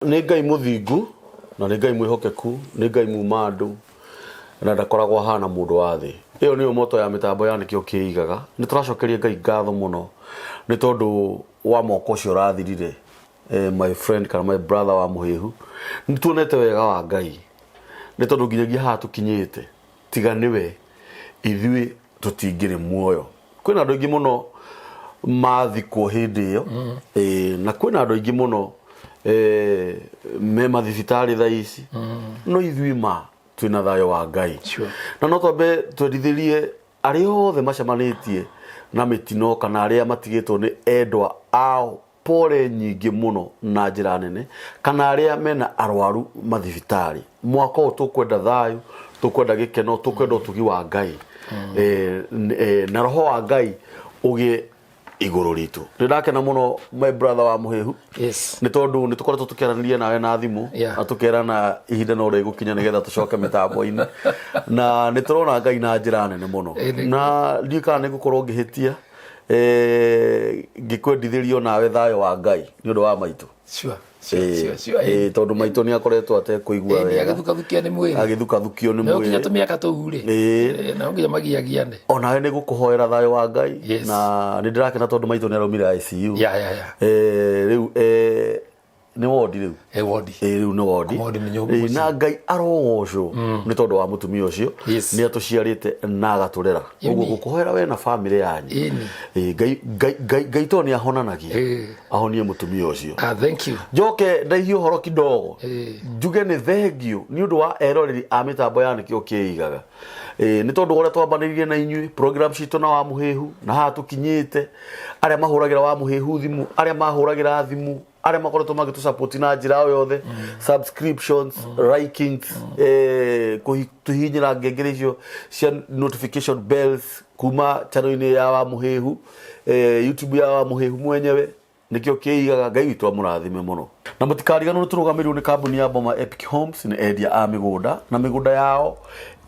Nĩ Ngai mũthingu na nĩ Ngai mwĩhokeku, nĩ Ngai muma andũ na ndakoragwo ahana mũndũ wa thĩ. Ĩyo nĩyo moto ya mĩtambo ya nĩkĩo kĩigaga. Nĩ tũracokeria Ngai ngatho mũno nĩ tondũ wa mwaka ũcio ũrathirire eh, my friend kana my brother wa mũhĩhu. Nĩ tuonete wega wa Ngai nĩ tondũ nginyagia haha tũkinyĩte tiga nĩwe ithuĩ tũtingĩrĩ muoyo. Kwĩna andũ aingĩ mũno mathikwo hĩndĩ ĩyo mm. na kwĩna andũ aingĩ mũno e, me mathibitarĩ thaa ici no ithuĩ ma twĩna thayũ wa Ngai Sure. na no twambe twendithĩrie arĩa othe macemanĩtie na mĩtino kana arĩa matigĩtwo nĩ endwa ao pole nyingĩ mũno na njĩra nene kana arĩa mena arwaru mathibitarĩ mwaka ũyũ tũkwenda thayũ tũkwenda gĩkeno tũkwenda ũtugi wa Ngai eh, eh, na roho wa Ngai ũgĩe igũrũ ritũ nĩ ndakena mũno my brother wa mũhĩhu Yes. nĩ tondũ nĩ tũkoretwo tũkĩaranĩria nawe na thimũ Yeah. na tũkerana ihinda no rĩgũkinya nĩgetha tũcoke mĩtambo-inĩ na nĩ tũrona Ngai na njĩra nene mũno Ĩĩ, nĩ- na ndiũĩ kana nĩ ngũkorwo ngĩhĩtia eh, ngĩkwendithĩrio nawe thayũ wa Ngai nĩ ũndũ wa maitũ Sure. Sure, sure, sure. Eh, tondũ maitũ nĩ akoretwo atekũigua Ĩĩ, wega agĩthukathukia nĩ mwĩrĩ. agĩthukathukio nĩ No nginya mwĩrĩ tũmĩaka tũu rĩ. Ĩĩ. Ĩĩ, No nginya magiagiane. onawe nĩ gũkũhoera thayũ wa Ngai Yes. na nĩ ndĩrakena tondũ maitũ nĩ araumire ICU Yeah. Eh, rĩu eh, nĩ wondi rĩu Eh, wondi. Ĩĩ, rĩu nĩ wondi Wondi nĩ nyũmba Ĩĩ, mũciĩ. na Ngai arogocwo nĩ tondũ wa mũtumia ũcio Yes. nĩ atũciarĩte na agatũrera ũguo gũkũhoera we na bamĩrĩ yanyu Ĩni. Ĩĩ, Ngai Ngai Ngai Ngai tondũ nĩ ahonanagia Ĩĩ. ahonie mũtumia ũcio Ah, thank you. njoke ndaihie ũhoro kidogo Ĩĩ. njuge nĩ thengio nĩ ũndũ wa eroreri a mĩtambo ya nĩkĩo kĩigaga Ĩĩ, nĩ tondũ ũrĩa twambanĩrire na inyuĩ program citũ na wa mũhĩhu na haha tũkinyĩte arĩa mahũragĩra wa mũhĩhu thimũ arĩa mahũragĩra thimũ arĩa makoretwo magĩtũ support na njĩra o yothe subscriptions likings eh, kũhihinyĩra ngengere icio cia notification bells kuma channel-inĩ ya wa mũhĩhu eh, YouTube ya wa mũhĩhu mwenyewe nikio kiigaga Ngai witũ amũrathime mũno na mũtikariganwo nĩ tũrũgamĩrĩirwo nĩ kambuni ya Boma Epic Homes nĩ endia a mĩgũnda na mĩgũnda yao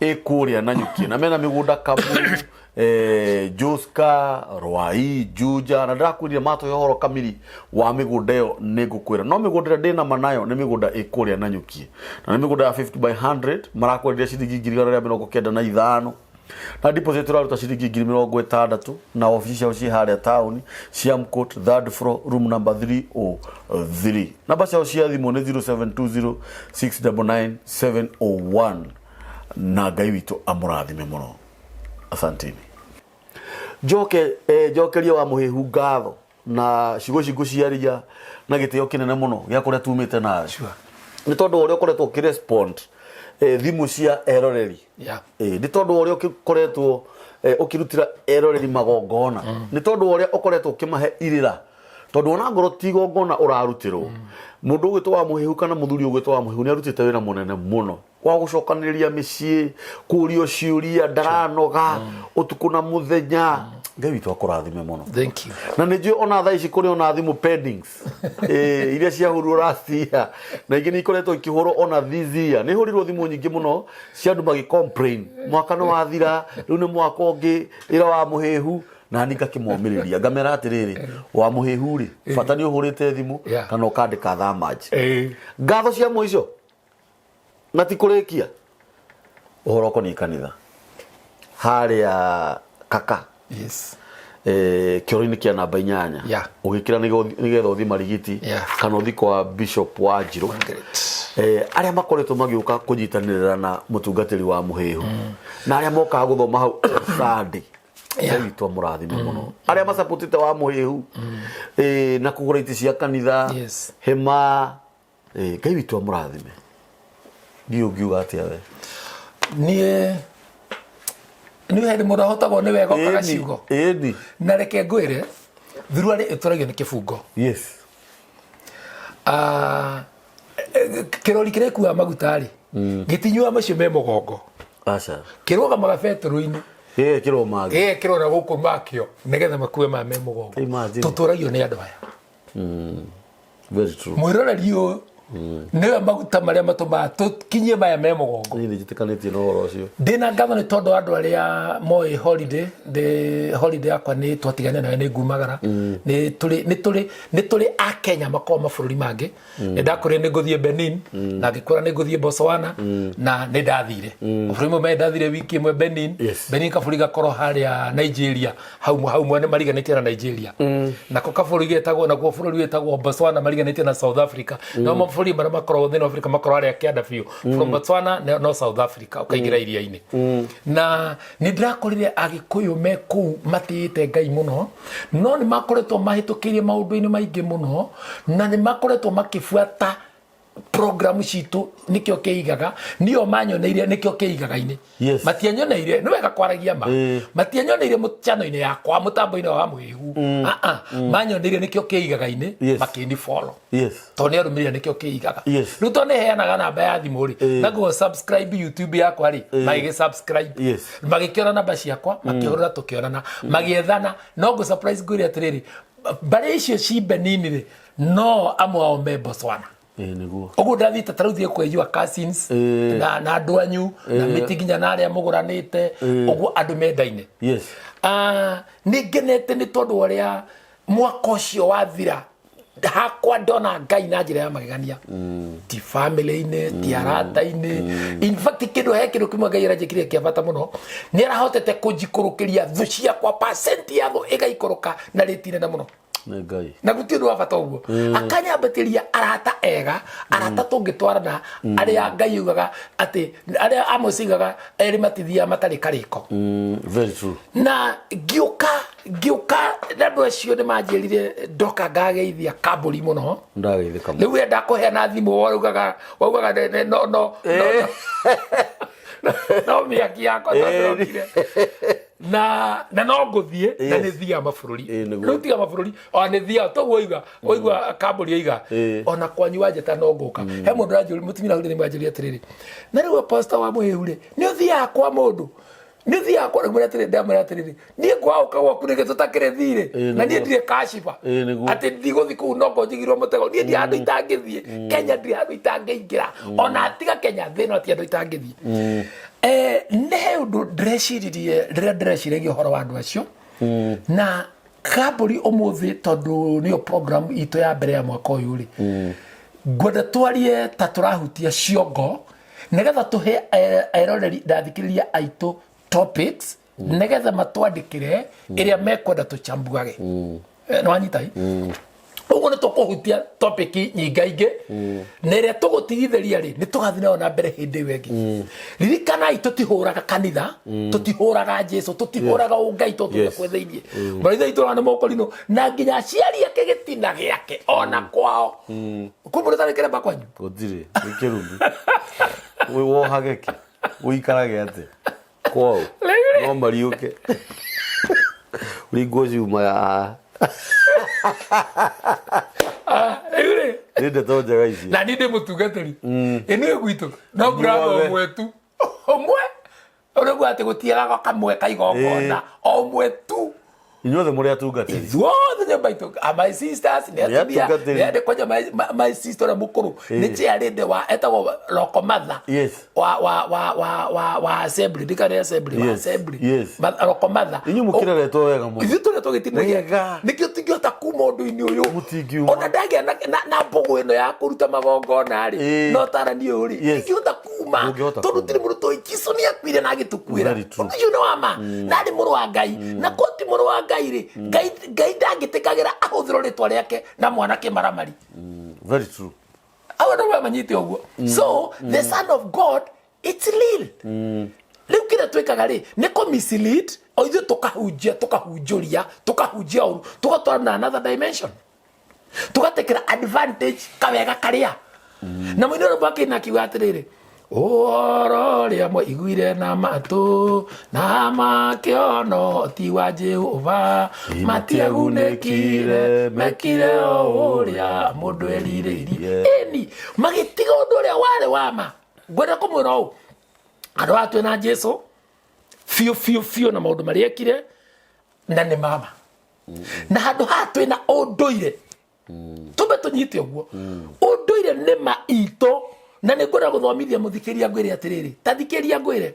ĩ kũrĩa Nanyuki na mena mĩgũnda Kaburu eh, Joska Rwai Juja na ndĩrakwĩrire matũhe ũhoro kamiri wa mĩgũnda ĩyo nĩ ngũkwĩra no mĩgũnda ĩrĩa ndĩna ma nayo nĩ mĩgũnda ĩ kũrĩa Nanyuki na nĩ mĩgũnda ya 50 by 100 marakwenderia ciringi 195,000 na deposit ũraruta ciringi 60,000 na obici ciao ciĩ harĩa taũni Siam Court third floor room number 303 namba ciao cia thimũ nĩ 0720 699 701 na Ngai witũ amũrathime mũno asanteni njoke eh, njokerie wa mũhĩhu ngatho na ciugo ici ngũciaria na gĩtĩo kĩnene mũno gĩa kũrĩa tumĩte nawe Sure. nĩ tondũ wa ũrĩa ũkoretwo ũkĩrespond eh, thimũ cia eroreri Yeah. Eh, nĩ tondũ wa ũrĩa ũkoretwo eh, ũkĩrutĩra eroreri magongona nĩ tondũ wa ũrĩa ũkoretwo ũkĩmahe irĩra tondũ ona ngorwo ti igongona ũrarutĩrwo mũndũ ũgwĩtwo wa mũhĩhu kana mũthuri ũgwĩtwo wa mũhĩhu nĩ arutĩte wĩra mũnene mũno wa gũcokanĩrĩria mĩciĩ kũrio ciũria ndaranoga ũtukũ na mũthenya Ngai witũ akũrathime mũno Thank you. Na nĩ njũĩ ona thaa ici kũrĩ ona thimũ pendings eh, iria ciahũrirwo last year na ingĩ nĩ ikoretwo ikĩhũrwo ona this year nĩ hũrirwo thimũ nyingĩ mũno cia andũ magĩ complain mwaka nĩ wathira rĩu nĩ mwaka ũngĩ ĩra wa mũhĩhu na ni ngakĩmomĩrĩria ngamera atĩrĩrĩ wa mũhĩhu rĩ bata nĩ ũhũrĩte thimũ kana ũkandĩka thamanji ngatho cia mũico na ti kũrĩkia ũhoro ũkoniĩ kanitha harĩa kaka Yes. eh, kĩoro-inĩ kĩa namba 8 ũgĩkĩra nĩgetha ũthiĩ Marigiti kana ũthiĩ kwa Bishop wa Njirũ Great. eh, arĩa makoretwo magĩũka kũnyitanĩrĩra na mũtungatĩri wa mũhĩhu na arĩa mokaga gũthoma hau Sunday Ngai witũ amũrathime mũno arĩa macapotĩte wa mũhĩhu eh, na kũgũra itĩ cia kanitha Yes. hema Eh, Ngai witũ amũrathime ndiũ ũngiuga atĩa we Niĩ nĩ hĩndĩ mũndũ ahotagwo nĩ wega ũkaga ciugo. Ĩni. Na reke ngwĩre thuruarĩ ĩtũragio nĩ kĩbungo. Yes. Ah, kĩrori kĩrĩa gĩkuaga maguta rĩ gĩtinyuaga macio me mũgongo Aca. kĩrũgamaga betũrũ-inĩ Gĩgekĩrwo mangĩ. Gĩgekĩrwo na gũkũ makĩo nĩgetha makue ma me mũgongo. Imagine. Tũtũragio nĩ andũ aya. Very true. Mwĩroreri ũyũ Nĩwe maguta marĩa matũmaga tũkinyie maya me mũgongo. Niĩ nĩ njĩtĩkanĩtie na ũhoro ũcio. Ndĩna ngatho nĩ tondũ wa andũ arĩa moĩ holiday. Ndĩ holiday yakwa nĩ twatigane nayo nĩ ngumagara. Nĩ tũrĩ a Kenya makoragwo mabũrũri mangĩ. Nĩ ndakũrire nĩ ngũthiĩ Benin, na ngĩkũra nĩ ngũthiĩ Botswana, na nĩ ndathire mabũrũri mamwe. Ndathire wiki ĩmwe Benin. Benin kabũrũri gakorwo harĩa Nigeria, hau hau mwene mariganĩtie na Nigeria. Nako kabũrũri getagwo, nakuo bũrũri wĩtagwo Botswana mariganĩtie na South Africa. No mabũrũri marĩa makoragwo thĩinĩ wa Africa makorwo harĩa kĩanda biũ from Botswana no South Africa ũkaingĩra iria-inĩ. Na nĩ ndĩrakorire Agĩkũyũ me kũu matĩĩte Ngai mũno, no nĩ makoretwo mahĩtũkĩire maũndũ-inĩ maingĩ mũno, na nĩ makoretwo makĩbuata programu citũ. Nĩkĩo kĩigaga nĩo manyoneire, nĩkĩo kĩigaga-inĩ. Matianyoneire, nĩ wega kwaragia ma. Matianyoneire channel-inĩ yakwa, mũtambo-inĩ wa Mũhĩhu. Ah, ah. Manyoneire nĩkĩo kĩigaga-inĩ. Makĩni follow tondũ nĩ arũmĩrĩra nĩkĩo kĩigaga. Rĩu tondũ nĩ heanaga namba ya thimũ rĩ, na ngũ subscribe YouTube yakwa rĩ, magĩgĩ subscribe, magĩkĩona namba ciakwa, makĩhũrĩra, tũkĩonana, magĩethana. No ngũ surprise ngwĩre atĩrĩrĩ, mbarĩ icio ci Benin rĩ, no amwe ao me Botswana. Ĩĩ, nĩguo. Ũguo ndathiĩte ta rĩu thiĩ kwĩyua cousins na andũ anyu na mĩtĩ nginya na arĩa mũgũranĩte ũguo, andũ mendaine. Ah, nĩ ngenete nĩ tondũ wa ũrĩa mwaka ũcio wathira hakwa ndona Ngai na njĩra ya magegania, ti family-inĩ, ti arata-inĩ. In fact, kĩndũ he kĩndũ kĩmwe Ngai aranjĩkire kĩa bata mũno, nĩ arahotete kũnjikũrũkĩria thũ ciakwa, percent ya thũ ĩgaikũrũka na rĩti nene mũno. Nĩ Ngai. Na gũtirĩ ũndũ wa bata ũguo akanyambatĩria arata ega, arata tũngĩtwarana, arĩa Ngai augaga atĩ arĩa amwe cigaga erĩ matithiaga matarĩ karĩko. Very true. Na ngĩũka na andũ acio nĩ manjĩrire ndoka ngageithia kambũri mũno. Ndageithĩka mũno. Rĩu wenda kũheana thimũ, waugaga no no no no mĩaki yakwa tondũ ndokire na no ngũthiĩ na nĩ thiaga mabũrũri. Ĩĩ, nĩguo. Rĩu tiga mabũrũri, ona nĩ thiaga toguo oiga oigua kambũri oiga ona kwanyu wanjĩta no ngũka. He mũndũ ũranjũria, mũtumia ũrahũrire thimũ anjũria atĩrĩrĩ, na rĩu pastor wa Mũhĩhu rĩ, nĩ ũthiaga kwa mũndũ, nĩ ũthiaga kwa rĩu atĩrĩ, ndamwĩra atĩrĩrĩ, niĩ ngwaũka gwaku nĩkĩ tũtakĩrĩ thirĩ? Na niĩ ndirĩ kashiba atĩ ndigũthiĩ kũu no ngonjigirwo mũtego. Niĩ ndirĩ handũ itangĩthiĩ Kenya, ndirĩ handũ itangĩingĩra, ona tiga Kenya, thĩ no ti handũ itangĩthiĩ. Nĩ he ũndũ ndĩreciririe rĩrĩa ndĩreciragia ũhoro wa andũ acio na kambũri ũmũthĩ, tondũ nĩyo program itũ ya mbere ya mwaka ũyũ rĩ, ngwenda twarie ta tũrahutia ciongo nĩgetha tũhe eroreri na athikĩrĩria aitũ topics, nĩgetha matwandĩkĩre ĩrĩa mekwenda tũchambuage. Nĩ wanyita i ũguo nĩ tũkũhutia topic nyingaingĩ, na ĩrĩa tũgũtigithĩria rĩ, nĩ tũgathiĩ nayo na mbere hĩndĩ ĩyo ĩngĩ. Ririkanai, tũtihũraga kanitha, tũtihũraga Jesu, tũtihũraga ũngai tondũ kwĩ thĩiniĩ maritha itũraga nĩ mokorino na nginya aciari ake gĩtina gĩake ona kwao kwĩ mũndũ ũtarĩ kĩremba kwanyu. Gũtirĩ, nĩ kĩrumi. Wohage kĩ? Ũikarage atĩa? Kwao. Rĩu-rĩ. No mariũke. Ringwo ciuma ya Ah, rĩu rĩ, Nĩ ndeto njega ici. Na niĩ ndĩ mũtungatĩri ĩ nĩ gwitũ no brother Inyuothe. ũmwe tu, ũmwe ũrĩguo atĩ gũtiagaga kamwe ka igongona, o ũmwe tu. Inyuothe mũrĩ atungatĩri. Ithuothe nyũmba itũ, ah, my sisters nĩ Nĩ atumia. atungatĩri. Nĩ kwanja my sister ũrĩa mũkũrũ nĩ chair lady wa, etagwo lokomatha wa assembly, ndikane assembly wa assembly. Lokomatha. Inyuĩ mũkĩreretwo wega mũno. Ithuĩ tũrĩa tũgĩtinagia. Wega. Nĩkĩo tingĩhota kuma ũndũ-inĩ ũyũ. Mũtingiuma. Ona ndagĩa na mbũgũ ĩno ya kũruta magongona rĩ, no tarani ũyũ rĩ, ndingĩhota kuma Ndũngĩhota tondũ kuma. tirĩ mũndũ tũĩ Jesu nĩ akuire na agĩtũkuĩra. Very true. Ũndũ ũcio nĩ wa ma, na arĩ mũrũ wa Ngai, na ko ti mũrũ wa Ngai rĩ, Ngai ndangĩtĩkagĩra ahũthĩrwo rĩtwa rĩake na mwana kĩmaramari. Very true. Au andũ manyite ũguo. So the son of God, it's real. Rĩu kĩrĩa twĩkaga rĩ, nĩ kũ mislead o ithuĩ, tũkahunjia, tũkahunjũria, tũkahunjia ũru, tũgatwara na another dimension, tũgatekera advantage kawega karĩa na mũini ũrĩa mwakĩina akiuga atĩrĩrĩ, ũhoro ũrĩa mwaiguire na matũ na makĩono ti wa Jehova, matiagunĩkire, mekire o ũrĩa mũndũ erirĩirie. Ĩni magĩtiga ũndũ ũrĩa warĩ wa ma. Ngwenda kũmwĩra ũũ, andũ aya twĩ na Jesu biũ biũ biũ na maũndũ marĩa ekire na nĩ mama, na handũ haha twĩ na ũndũire, tumbe tũnyite ũguo ũndũire. Ndũire nĩ ma itũ, na nĩ ngwenda gũthomithia mũthikĩria ngwĩre atĩrĩrĩ, ta thikĩria ngwĩre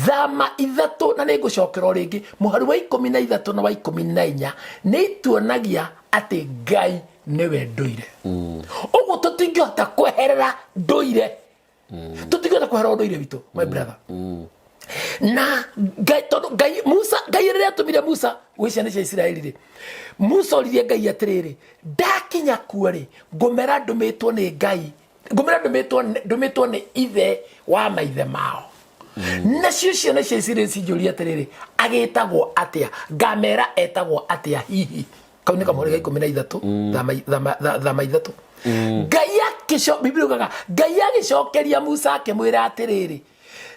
thama 3, na nĩ ngũcokera o rĩngĩ mũhari wa 13 na wa 14, nĩ ituonagia atĩ Ngai nĩwe ndũire. Ũguo tũtingĩhota kweherera ndũire, tũtingĩhota kweherera ũndũire witũ, my brother. Na Ngai, tondũ Ngai Musa, Ngai rĩrĩa atũmire Musa gwĩ ciana cia Isiraeli rĩ, Musa oririe Ngai atĩrĩrĩ, ndakinya kuo rĩ, ngũmera ndũmĩtwo nĩ Ngai, ngũmera ndũmĩtwo nĩ ithe wa maithe mao. Nacio ciana cia Isiraeli cinjũria atĩrĩrĩ, agĩtagwo atĩa? Ngamera etagwo atĩa hihi? Kau nĩ kamũhari ga 13, thama 3. Ngai akĩco, Biblia yugaga Ngai agĩcokeria Musa akĩmwĩra atĩrĩrĩ,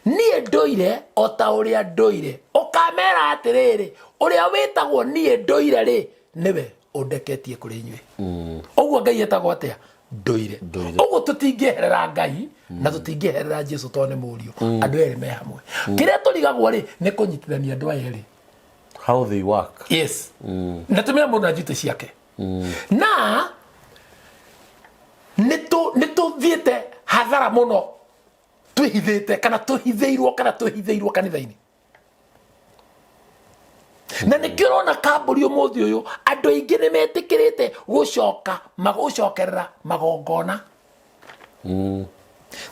niĩ ndũire o ta ũrĩa ndũire. Ũkamera atĩrĩrĩ, ũrĩa wĩtagwo niĩ ndũire rĩ, nĩwe ũndeketie kũrĩ inyuĩ. Ũguo Ngai etagwo atĩa? Ndũire. Ũguo tũtingĩeherera Ngai na tũtingĩeherera Jesu tondũ nĩ mũriũ. Andũ erĩ me hamwe. Kĩrĩa tũrigagwo rĩ, nĩ kũnyitithania andũ aya erĩ. How they work. Yes. Na tumira mũndũ na njute ciake. Na nĩ tũthiĩte hathara mũno twĩhithĩte kana tũhithĩirwo kana twĩhithĩirwo kanitha-inĩ. Na nĩkĩo ũrona kambũri ũmũthĩ ũyũ andũ aingĩ nĩ metĩkĩrĩte gũcoka gũcokerera magongona.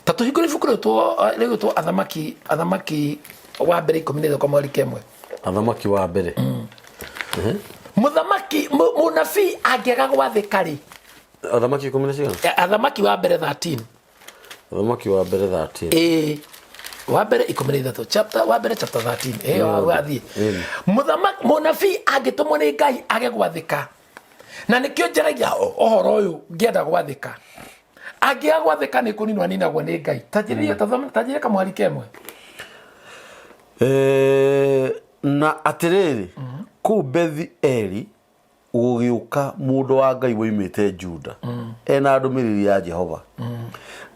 Ta tũhingũre ibuku rĩgwĩtwo Athamaki wa mbere 13 mweri kemwe. Athamaki wa mbere. Mũthamaki, mũnabii angĩaga gwathĩka rĩ? Athamaki ikũmi na cigana? Athamaki wa mbere 13. Athamaki wa mbere 13. Ĩĩ. Wa mbere 13 chapter, wa mbere chapter 13. Ĩĩ, wathiĩ. Mũthamaki, mũnabii angĩtũmwo nĩ Ngai age gwathĩka. Na nĩkĩo njaragia ũhoro ũyũ ngĩenda gwathĩka. Angĩaga gwathĩka nĩ kũninwo aninagwo nĩ Ngai. Tanjĩrĩria, tanjĩrĩria kamwari kemwe. Na atĩrĩrĩ, kũu Bethi-Eli gũgĩũka mũndũ wa Ngai woimĩte Juda, ena ndũmĩrĩri ya Jehova.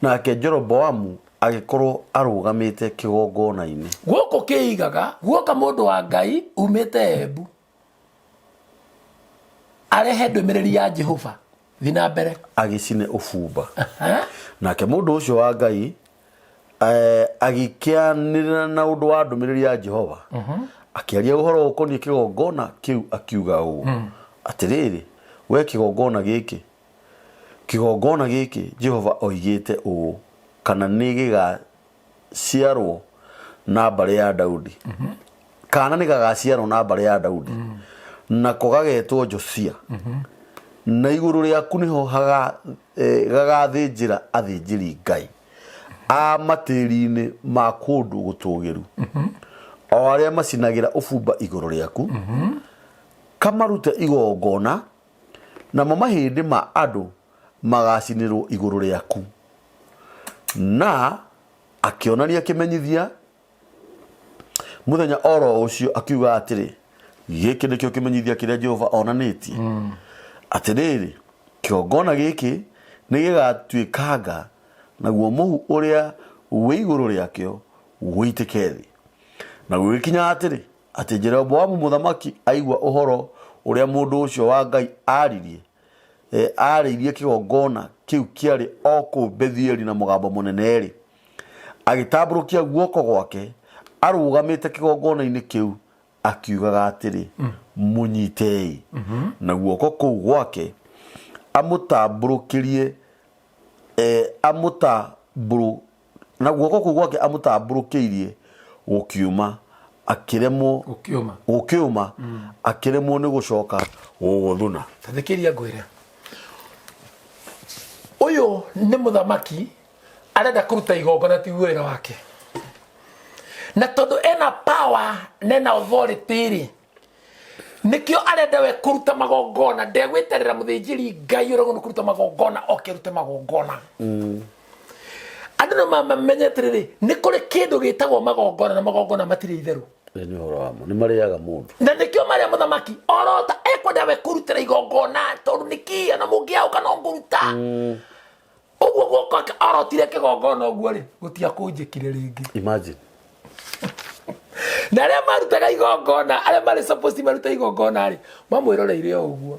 Nake Jeroboamu agĩkorwo arũgamĩte kĩgongona-inĩ. Gũkũ kĩigaga guoka mũndũ wa Ngai umĩte Embu arehe ndũmĩrĩri ya Jehova. Thiĩ na mbere. Agĩcine ũbumba. Nake mũndũ ũcio wa Ngai agĩkĩanĩrĩra na ũndũ wa ndũmĩrĩri ya Jehova, akĩaria ũhoro ũkoniĩ kĩgongona kĩu akiuga ũũ, atĩrĩrĩ, we kĩgongona gĩkĩ, kĩgongona gĩkĩ, Jehova oigĩte ũũ, kana nĩ gĩgaciarwo na mbarĩ ya Daudi, kana nĩ gagaciarwo na mbarĩ ya Daudi, nako gagetwo Josia, na igũrũ rĩaku nĩho gagathĩnjĩra athĩnjĩri Ngai a matĩri-inĩ ma kũndũ gũtũũgĩru, o arĩa macinagĩra ũbumba igũrũ rĩaku, kamarute igongona, namo mahĩndĩ ma andũ magacinĩrwo igũrũ rĩaku. Na akĩonania kĩmenyithia mũthenya oro ũcio, akiuga atĩrĩ, gĩkĩ nĩkĩo kĩmenyithia kĩrĩa Jehova onanĩtie, atĩrĩrĩ, kĩgongona gĩkĩ nĩ gĩgatuĩkanga, naguo mũhu ũrĩa wĩ igũrũ rĩakĩo ũitĩke thĩ. Na gũgĩkinya atĩrĩ, atĩ Jeroboamu mũthamaki aigua ũhoro ũrĩa mũndũ ũcio wa Ngai aaririe, aarĩirie kĩgongona kĩu kĩarĩ o kũu Bethieli na mũgambo mũnene-rĩ, agĩtambũrũkia guoko gwake arũgamĩte kĩgongona-inĩ kĩu akiugaga atĩrĩ, mũnyitei. Na guoko kũu gwake amũtambũrũkĩrie, na guoko kũu gwake amũtambũrũkĩirie gũkiuma, akĩremwo Gũkĩũma. Gũkĩũma, akĩremwo nĩ gũcoka gũgũthuna. Ta thikĩrĩria ngwĩre, ũyũ nĩ mũthamaki arenda kũruta igongona, ti wĩra wake, na tondũ ena power na ena authority rĩ, nĩkĩo arenda we kũruta magongona. Ndegwĩterera mũthĩnjĩri Ngai ũrĩa ũgũrũ kũruta magongona oke arute magongona. Andũ no mamenye atĩrĩrĩ, nĩ kũrĩ kĩndũ gĩtagwo magongona, na magongona matirĩ itherũ. Nĩ ũhoro wa ma, nĩ marĩaga mũndũ. Na nĩkĩo marĩa mũthamaki orota ekwenda we kũrutĩra igongona, tondũ nĩkĩ ona mũngĩaũka no ngũruta. Ũguo guoko orotire kĩgongona ũguo rĩ, gũtiakũnjĩkire rĩngĩ. Imagine. Na arĩa marutaga igongona, arĩa marĩ supposed maruta igongona rĩ, mamwĩroreire o ũguo.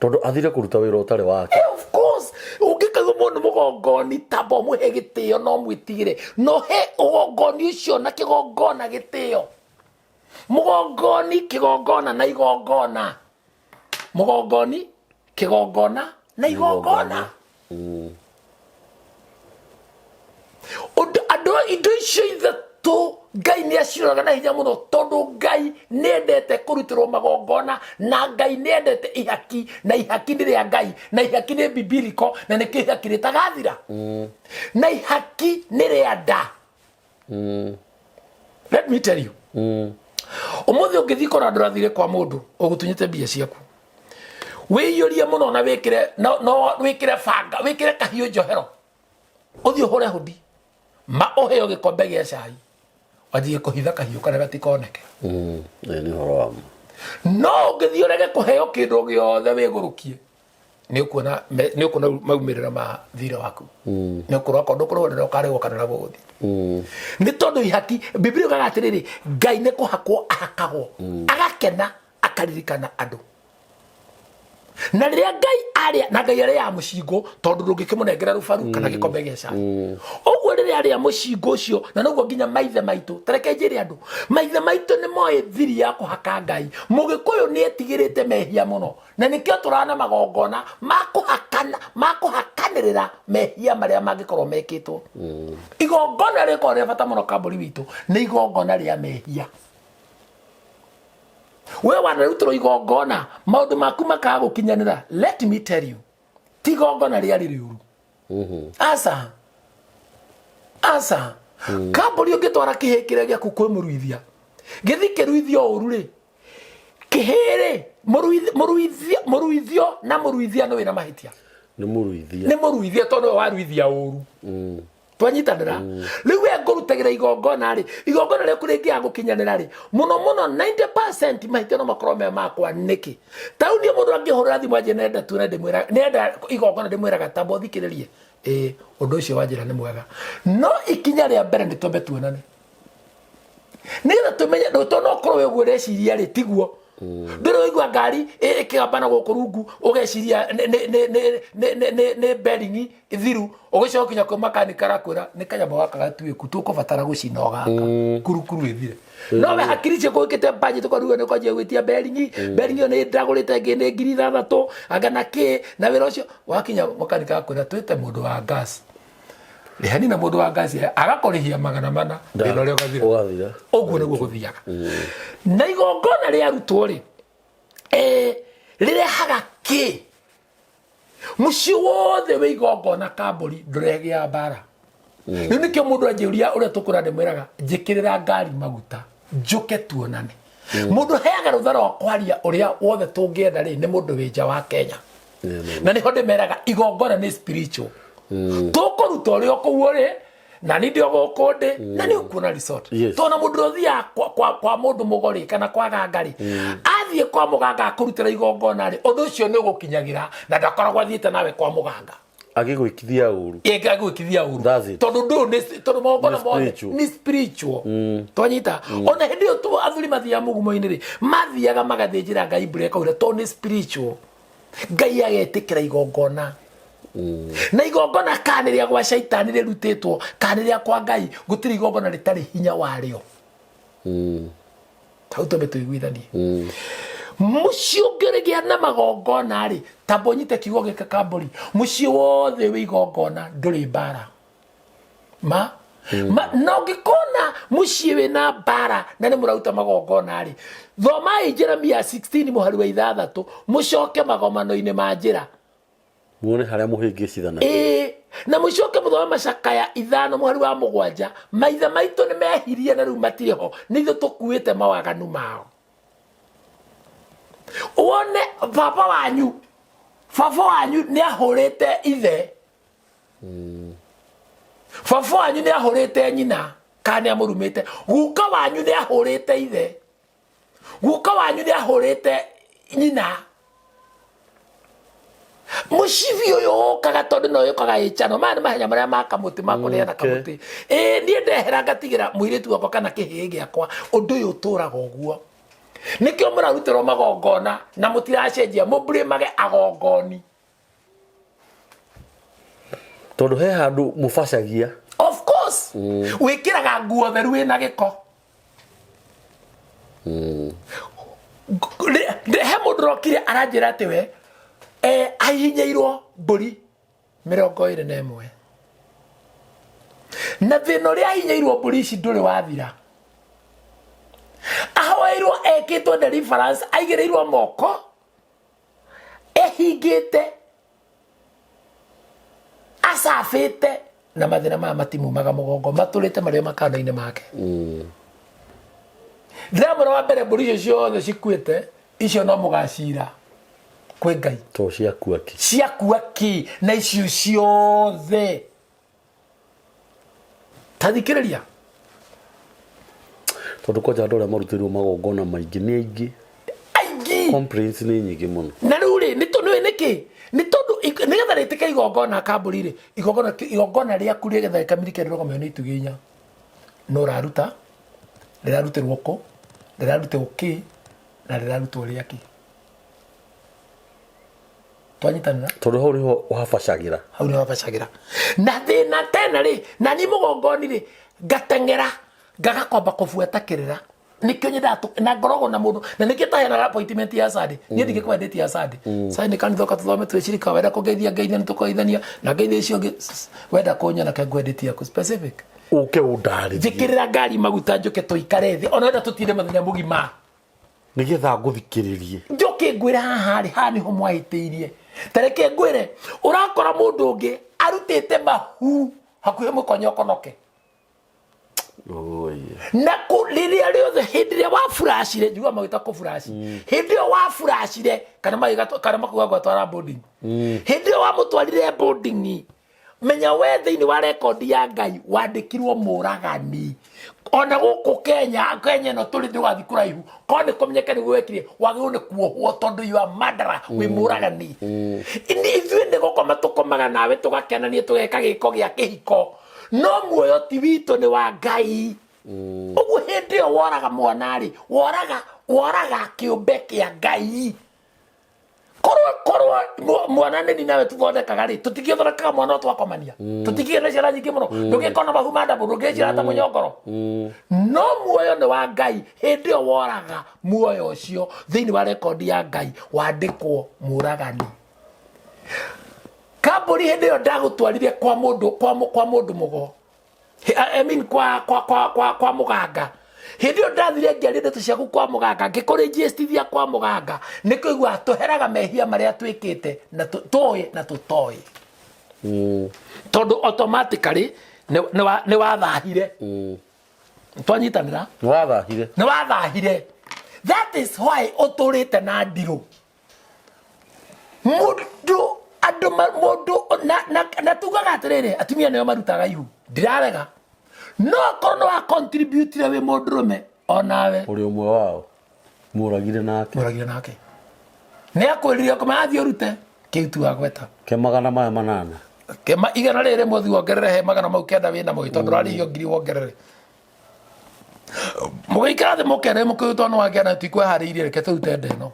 Tondũ athire kũruta wĩra ũtarĩ wake. Of course. Ũngĩkaigua mũndũ mũgongoni, tamba ũmũhe gĩtĩo na ũmwĩtigĩre, na ũhe ũgongoni ũcio na kĩgongona gĩtĩo. Mũgongoni, kĩgongona na igongona. Mũgongoni, kĩgongona na igongona. Ũndũ andũ indo icio ithatũ Ngai nĩ aciroraga na hinya mũno, tondũ Ngai nĩ endete kũrutĩrwo magongona, na Ngai nĩ endete ihaki, na ihaki nĩ rĩa Ngai, na ihaki nĩ bibiliko, na nĩkĩo ihaki rĩtagathira, na ihaki nĩ rĩa nda. Let me tell you, ũmũthĩ ũngĩthiĩ kora ndũrathire kwa mũndũ ũgũtunyĩte mbia ciaku, wĩiyũrie mũno na wĩkĩre no, no wĩkĩre banga, wĩkĩre kahiũ njohero, ũthiĩ ũhũre hũndi ma ũheo gĩkombe gĩa cai, wanjie kũhitha kahiũ karĩa gatikoneke. Ĩĩ, nĩ ũhoro wa ma. No ũngĩthiĩ ũrege kũheo kĩndũ gĩothe, wĩgũrũkie, nĩ ũkuona nĩ ũkuona maumĩrĩra ma thirĩ waku. Nĩ ũkũrwo akorwo ndũkũrwo nĩ ũkarĩgwo kana ũrĩa gũgũthiĩ, nĩ tondũ ihaki, Biblia yugaga atĩrĩrĩ, Ngai nĩ kũhakwo ahakagwo, agakena, akaririkana andũ. Na rĩrĩa Ngai arĩa, na Ngai arĩaga mũcingũ, tondũ ndũngĩkĩmũnengera rũbaru kana gĩkombe gĩa cai ũguo, rĩrĩa arĩa mũcingũ ũcio. Na noguo nginya maithe maitũ, tareke njĩre andũ, maithe maitũ nĩ moĩ thiri ya kũhaka Ngai. Mũgĩkũyũ nĩ etigĩrĩte mehia mũno, na nĩkĩo tũrana magongona ma kũhakana, ma kũhakanĩrĩra mehia marĩa mangĩkorwo mekĩtwo. Igongona rĩkorwo rĩa bata mũno kambũri witũ nĩ igongona rĩa mehia. We wanarutĩrwo igongona, maũndũ maku makaga gũkinyanĩra, let me tell you, ti igongona rĩarĩ rĩũru. Aca, aca. Kambũri, ũngĩtwara kĩhĩ kĩrĩa gĩaku kwĩ mũruithia, gĩthi kĩruithio ũru rĩ, kĩhĩ rĩ, mũruithio na mũruithia nĩ wĩna mahĩtia. Nĩ mũruithia. Nĩ mũruithia, tondũ nĩwe waruithia ũru. Twanyitanĩra rĩu, we ngũrutagĩra igongona rĩ, igongona rĩaku rĩngĩaga gũkinyanĩra rĩ, mũno mũno 90% mahĩtia no makorwo me makwa. Nĩkĩ? Ta rĩu niĩ mũndũ angĩhũrĩra thimũ anjĩre nenda tuone, ndĩmwĩra nenda igongona, ndĩmwĩraga tamba ũthikĩrĩrie. Ĩĩ, ũndũ ũcio wanjĩra nĩ mwega, no ikinya rĩa mbere nĩ twambe tuonane nĩgetha tũmenye tondũ no ũkorwo wĩ ũguo ũreciria rĩ, tiguo. Ndũrĩ waigua ngari ĩkĩgambana gũkũ rungu, ũgeciria nĩ bearing thiru, ũgĩcoka kinya kwĩ makanika arakwĩra nĩ kanyamũ gaka gatuĩku, tũkũbatara gũcina o gaka kurukuru ĩthire. No we hakiri ciaku wĩkĩte budget, ũkaruga nĩ ũkanjia gwĩtia bearing. Bearing ĩyo nĩ ndagũrĩte ĩngĩ nĩ 6000 anga na kĩ, na wĩra ũcio wakinya makanika akwĩra twĩte mũndũ wa gas, rĩhani na mũndũ wa gas agakũrĩhia 400, thĩna ũrĩa ũgathira. Ũgathira. Ũguo nĩguo gũthiaga. Na igongona rĩarutwo rĩ, rĩrehaga kĩ? Mũciĩ wothe wĩ igongona kambũri ndũregĩa mbara. Rĩu nĩkĩo mũndũ anjĩũria ũrĩa tũkũra, ndĩmwĩraga njĩkĩrĩra ngari maguta njũke tuonane. Mũndũ heaga rũtha rwa kwaria ũrĩa wothe tũngĩenda rĩ, nĩ mũndũ wĩ nja wa Kenya. Na nĩho ndĩmeraga igongona nĩ spiritual. Tũkũruta ũrĩa o kũu ũrĩ na nĩ ndĩ o gũkũ ndĩ, na nĩ ũkuona resort. Tondũ mũndũ ũthiaga kwa mũndũ mũgo rĩ, kana kwa ganga rĩ, athiĩ kwa mũganga akũrutĩra igongona rĩ, ũndũ ũcio nĩ ũgũkinyagĩra, na ndakoragwo athiĩte nawe kwa mũganga. Agĩgwĩkithia ũru. Agwĩkithia ũru. That's it. Tondũ ndũyũ nĩ tondũ magongona Nĩ mothe spiritual. nĩ spiritual. Twanyita, ona hĩndĩ ĩyo tu athuri mathiaga mũgumo-inĩ rĩ, mathiaga magathĩnjĩra Ngai mbura ĩkaura, tondũ nĩ spiritual. Ngai agetĩkĩra igongona, na igongona kana nĩ rĩa gwa caitani rĩrutĩtwo kana nĩ rĩa kwa Ngai, gũtirĩ igongona rĩtarĩ hinya warĩo. Hau twambe tũiguithanie. Mũciĩ ũngĩrĩgĩa na magongona rĩ, tamba ũnyite kiugo gĩkĩ kambũri, mũciĩ wothe wĩ igongona ndũrĩ mbara. Ma ma na ũngĩkona mũciĩ wĩna mbara na nĩ mũraruta magongona rĩ, thomai Jeremia 16 mũhari wa 6, mũcoke magomano-inĩ ma njĩra. Muone harĩa mũhĩngĩcithanagia. Ĩĩ, na mũcoke mũthome Macakaya 5 mũhari wa 7. Maithe maitũ nĩ mehirie na rĩu matirĩ ho, nĩ ithuĩ tũkuĩte mawaganu mao. Wone baba wanyu nĩ ahũrĩte ithe, baba wanyu nĩ ahũrĩte nyina kana nĩ amũrumĩte, guka wanyu nĩ ahũrĩte ithe, guka wanyu nĩ ahũrĩte nyina. Mũcibi ũyũ ũkaga tondũ no yũkaga ĩcano, maya nĩ mahenya marĩa ma kamũtĩ ma kũneana. Kamũtĩ, ĩĩ, niĩ ndehera ngatigĩra mũirĩtu wakwa kana kĩhĩĩ gĩakwa. Ũndũ ũyũ ũtũraga ũguo, nĩkĩo mũrarutĩrwo magongona na mũtiracenjia, mũmburĩmage agongoni. Tondũ he handũ mũbacagia. Of course. Wĩkĩraga nguo theru wĩna gĩko. He mũndũ rokire aranjĩra atĩ we ahihinyĩirwo mbũri 21 na thĩna ũrĩa ahinyĩirwo mbũri ici ndũrĩ wathira. Ahoeirwo ekĩtwo deliverance, aigĩrĩirwo moko ehingĩte acabĩte na mathĩna maya matimumaga mũgongo, matũrĩte marĩ o makanda-inĩ make. Ndĩramwĩra wa mbere mbũri icio ciothe cikuĩte icio no mũgacira kwĩ Ngai. To ciakua ki. Ciakua ki na icio ciothe. Ta thikĩrĩria. Tondũ kwanja andũ arĩa marutĩirwo magongona maingĩ nĩ aingĩ. Aingĩ. Complaints nĩ nyingĩ mũno. Na rĩu rĩ, nĩ tondũ nĩkĩ? Nĩ tondũ nĩgetha rĩtĩke igongona kambũri rĩ, igongona rĩaku rĩgetha rĩkamilike rĩrũgamio nĩ itugĩ inya. No ũraruta, rĩrarutĩrwo kũ, rĩrarutĩrwo kĩ, na rĩrarutwo rĩakĩ. Twanyitanĩra? Tondũ hau nĩho ũhabacagĩra. Hau nĩho habacagĩra. Na thĩna tena rĩ, na niĩ mũgongoni rĩ, ngateng'era, ngaga kwamba kũbuata kĩrĩra. Nĩkĩo nyendaga na ngoragwo na mũndũ, na nĩkĩo taheanaga appointment ya Sunday. Niĩ ndingĩkũhe date ya Sunday. Sunday kanitha ũka tũthome twĩcirika, wenda kũngeithia ngeithia nĩ tũkũgeithania, na ngeithia icio ingĩ, wenda kũnyona ke ngũhe date yaku specific. Ũke ũndarĩrie. Njĩkĩrĩra ngari maguta njũke tũikare thĩ, ona wenda tũtinde mũthenya mũgima. Nĩgetha ngũthikĩrĩrie. Njũke ngwĩre haha rĩ, haha nĩho mwahĩtĩirie. Ta reke ngwĩre, ũrakora mũndũ ũngĩ arutĩte mahu hakuhĩ mũkonyo ũkonoke. Na rĩrĩa rĩothe hĩndĩ ĩrĩa waburacire, njiguaga magĩta kũburaci. Hĩndĩ ĩyo waburacire, kana magĩgatwa, kana makuga gwatwara boarding. Hĩndĩ ĩyo wamũtwarire boarding, menya we thĩinĩ wa rekondi ya Ngai wandĩkirwo mũragani. Ona gũkũ Kenya, Kenya ĩno tũrĩ ndũgathiĩ kũraihu, korwo nĩ kũmenyeke nĩguo wekire, wagĩrĩirwo nĩ kuohwo tondũ you are murderer, wĩ mũragani. Ithuĩ nĩ gũkoma tũkomaga nawe tũgakenania tũgeka gĩko gĩa kĩhiko, no muoyo ti witũ, nĩ wa Ngai. Ũguo hĩndĩ ĩyo woraga mwana rĩ, woraga kĩũmbe kĩa Ngai. Korwo mwana nĩ nawe tũthondekaga rĩ, tũtingĩthondekaga mwana o twakomania. Tũtingĩgĩa na ciana nyingĩ mũno. Ndũngĩkona mahu ma ndamũ, ndũngĩciara ta mũnyongoro. No muoyo nĩ wa Ngai. Hĩndĩ ĩyo woraga muoyo ũcio thĩinĩ wa rekondi ya Ngai wandĩkwo mũragani. Kambũri hĩndĩ ĩyo ndagũtwarire kwa mũndũ, kwa kwa mũndũ mũgo. I mean, kwa, kwa, kwa, kwa, kwa mũganga. Hĩndĩ ĩyo ndathire ngĩaria ndeto ciaku kwa mũganga, ngĩkũrĩnjĩstithia kwa mũganga, nĩ kũigua tũheraga mehia marĩa twĩkĩte na tũĩ na tũtoĩ. Tondũ automatically nĩ wathahire. Twanyitanĩra? Nĩ wathahire. Nĩ wathahire. That is why ũtũrĩte na ndirũ. Mũndũ, andũ ma-, mũndũ, na, na, na tugaga atĩrĩrĩ, atumia nĩo marutaga ihu. Ndirarega. No akorwo nĩ wa contribute-ire wĩ mũndũrũme, onawe. Ũrĩ ũmwe wao. Mũragire nake. Mũragire nake. Nĩ akwĩrire ũkoma athiĩ ũrute. Kĩu tu agweta. Ke magana maya manana. Ke igana rĩrĩ rĩmwe ũthiĩ wongerere he magana mau kenda wĩna mo, tondũ ũrarĩhio ngiri wongerere. Mũgĩikara thĩ mũkere mũkĩrutwo nĩ wake na tikweharĩirie, reke tũrute nda ĩno.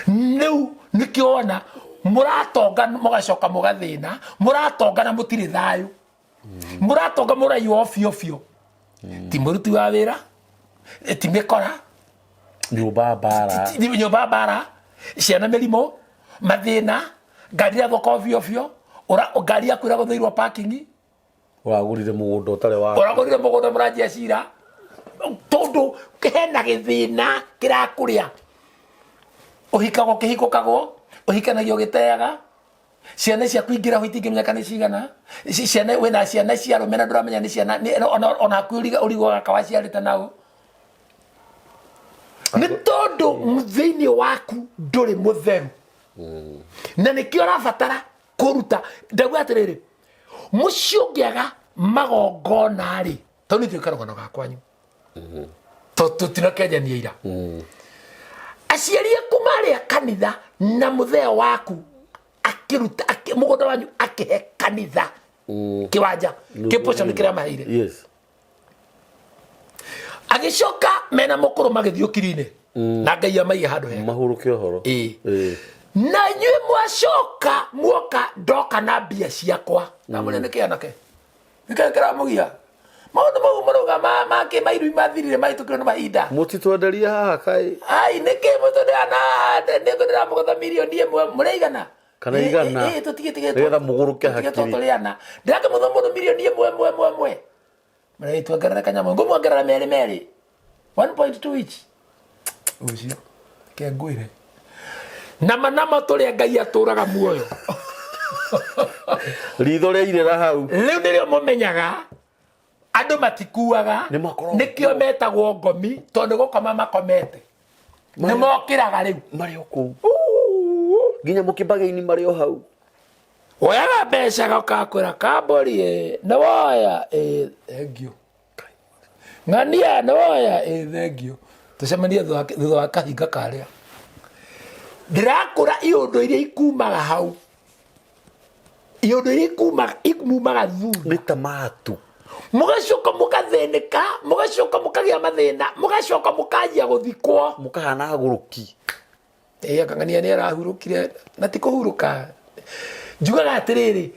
Rĩu nĩkĩo wona mũratonga mũgacoka mũgathĩna, mũratonga na mũtirĩ thayũ. Mũratonga mũraiywo biũ biũ. Ti mũruti wa wĩra, ti mĩkora, Nyũmba mbara. Nyũmba mbara, ciana mĩrimũ, mathĩna, ngari irathũka biũ biũ, ngari yaku ĩragũthĩirwo parking. Ũragũrire mũgũnda ũtarĩ waku. Ũragũrire mũgũnda mũranjia cira. Tondũ hena gĩthĩna kĩrakũrĩa. Ũhikagwo ũkĩhikũkagwo, ũhikanagio ũgĩteaga. Ciana ciaku ingĩrahwo itingĩmenyeka nĩ cigana. Ciana, wĩna ciana cia arũme na ndũramenya nĩ ciana, nĩ, ona hakuhĩ ũrigwo gaka waciarĩte nao. Nĩ tondũ thĩinĩ waku ndũrĩ mũtheru. Na nĩkĩo ũrabatara kũruta. Ndauga atĩrĩrĩ, mũciĩ ũngĩaga magongona rĩ, tondũ nĩ karũgano ga kwanyu. Tũtinakenjania ira. Aciari aku marĩ a kanitha na mũthee waku akĩruta, mũgũnda wanyu akĩhe kanitha. Kĩwanja, kĩpoco kĩrĩa maheire. Agĩcoka mena mũkũrũ magĩthiĩ ũkiri-inĩ. Na Ngai amaige handũ hega. Mahurũke ũhoro. Ĩĩ. Na inyuĩ mwacoka muoka ndoka na mbia ciakwa namũrĩa nĩ kĩanake nĩkĩo kĩramũgia maũndũ mau marauga makĩ mairui mathirire mahĩtũkirwo nĩ mahinda. Mũtitwenderia haha kaĩ. Ai nĩkĩ mũtũndĩra na nĩngũndĩramũgotha mirioni 1 mũrĩigana? Kana igana. Tũtigĩtigĩtwo. Nĩgetha mũgũrũke Tũtigĩtwo hakiri. tũrĩ ana ndĩrakĩmũtha mũndũ mirioni 1 ĩmwe ĩmwe ĩmwe mũrĩ tuongerere kanyamũ ngũmuongerera merĩ merĩ 1.2 each ũcio ke ngwĩre nama nama tũrĩa Ngai atũraga muoyo. Ritho rĩairĩra hau. Rĩu nĩrĩo mũmenyaga andũ matikuaga. Nĩ makoragwo nĩkĩo metagwo ngomi tondũ nĩ gũkoma makomete nĩ mokĩraga rĩu. Marĩ o kũu nginya mũkĩmbagĩini marĩ o hau. Woyaga mbeca gakwĩra kambũri ĩ nĩ woya ĩ thengio ng'ania nĩ woya ĩ thengio tũcemanie thutha wa kahinga karĩa ndĩrakũra iũndũ iria ikumaga hau iũndũ iria ikumaga imumaga thutha. Nĩ ta matu. Mũgacoka mũgathĩnĩka mũgacoka mũkagĩa mathĩna mũgacoka mũkanjia gũthikwo. Mũkahana agũrũki. Ĩ akang'ania nĩ arahurũkire na ti kũhurũka njugaga atĩrĩrĩ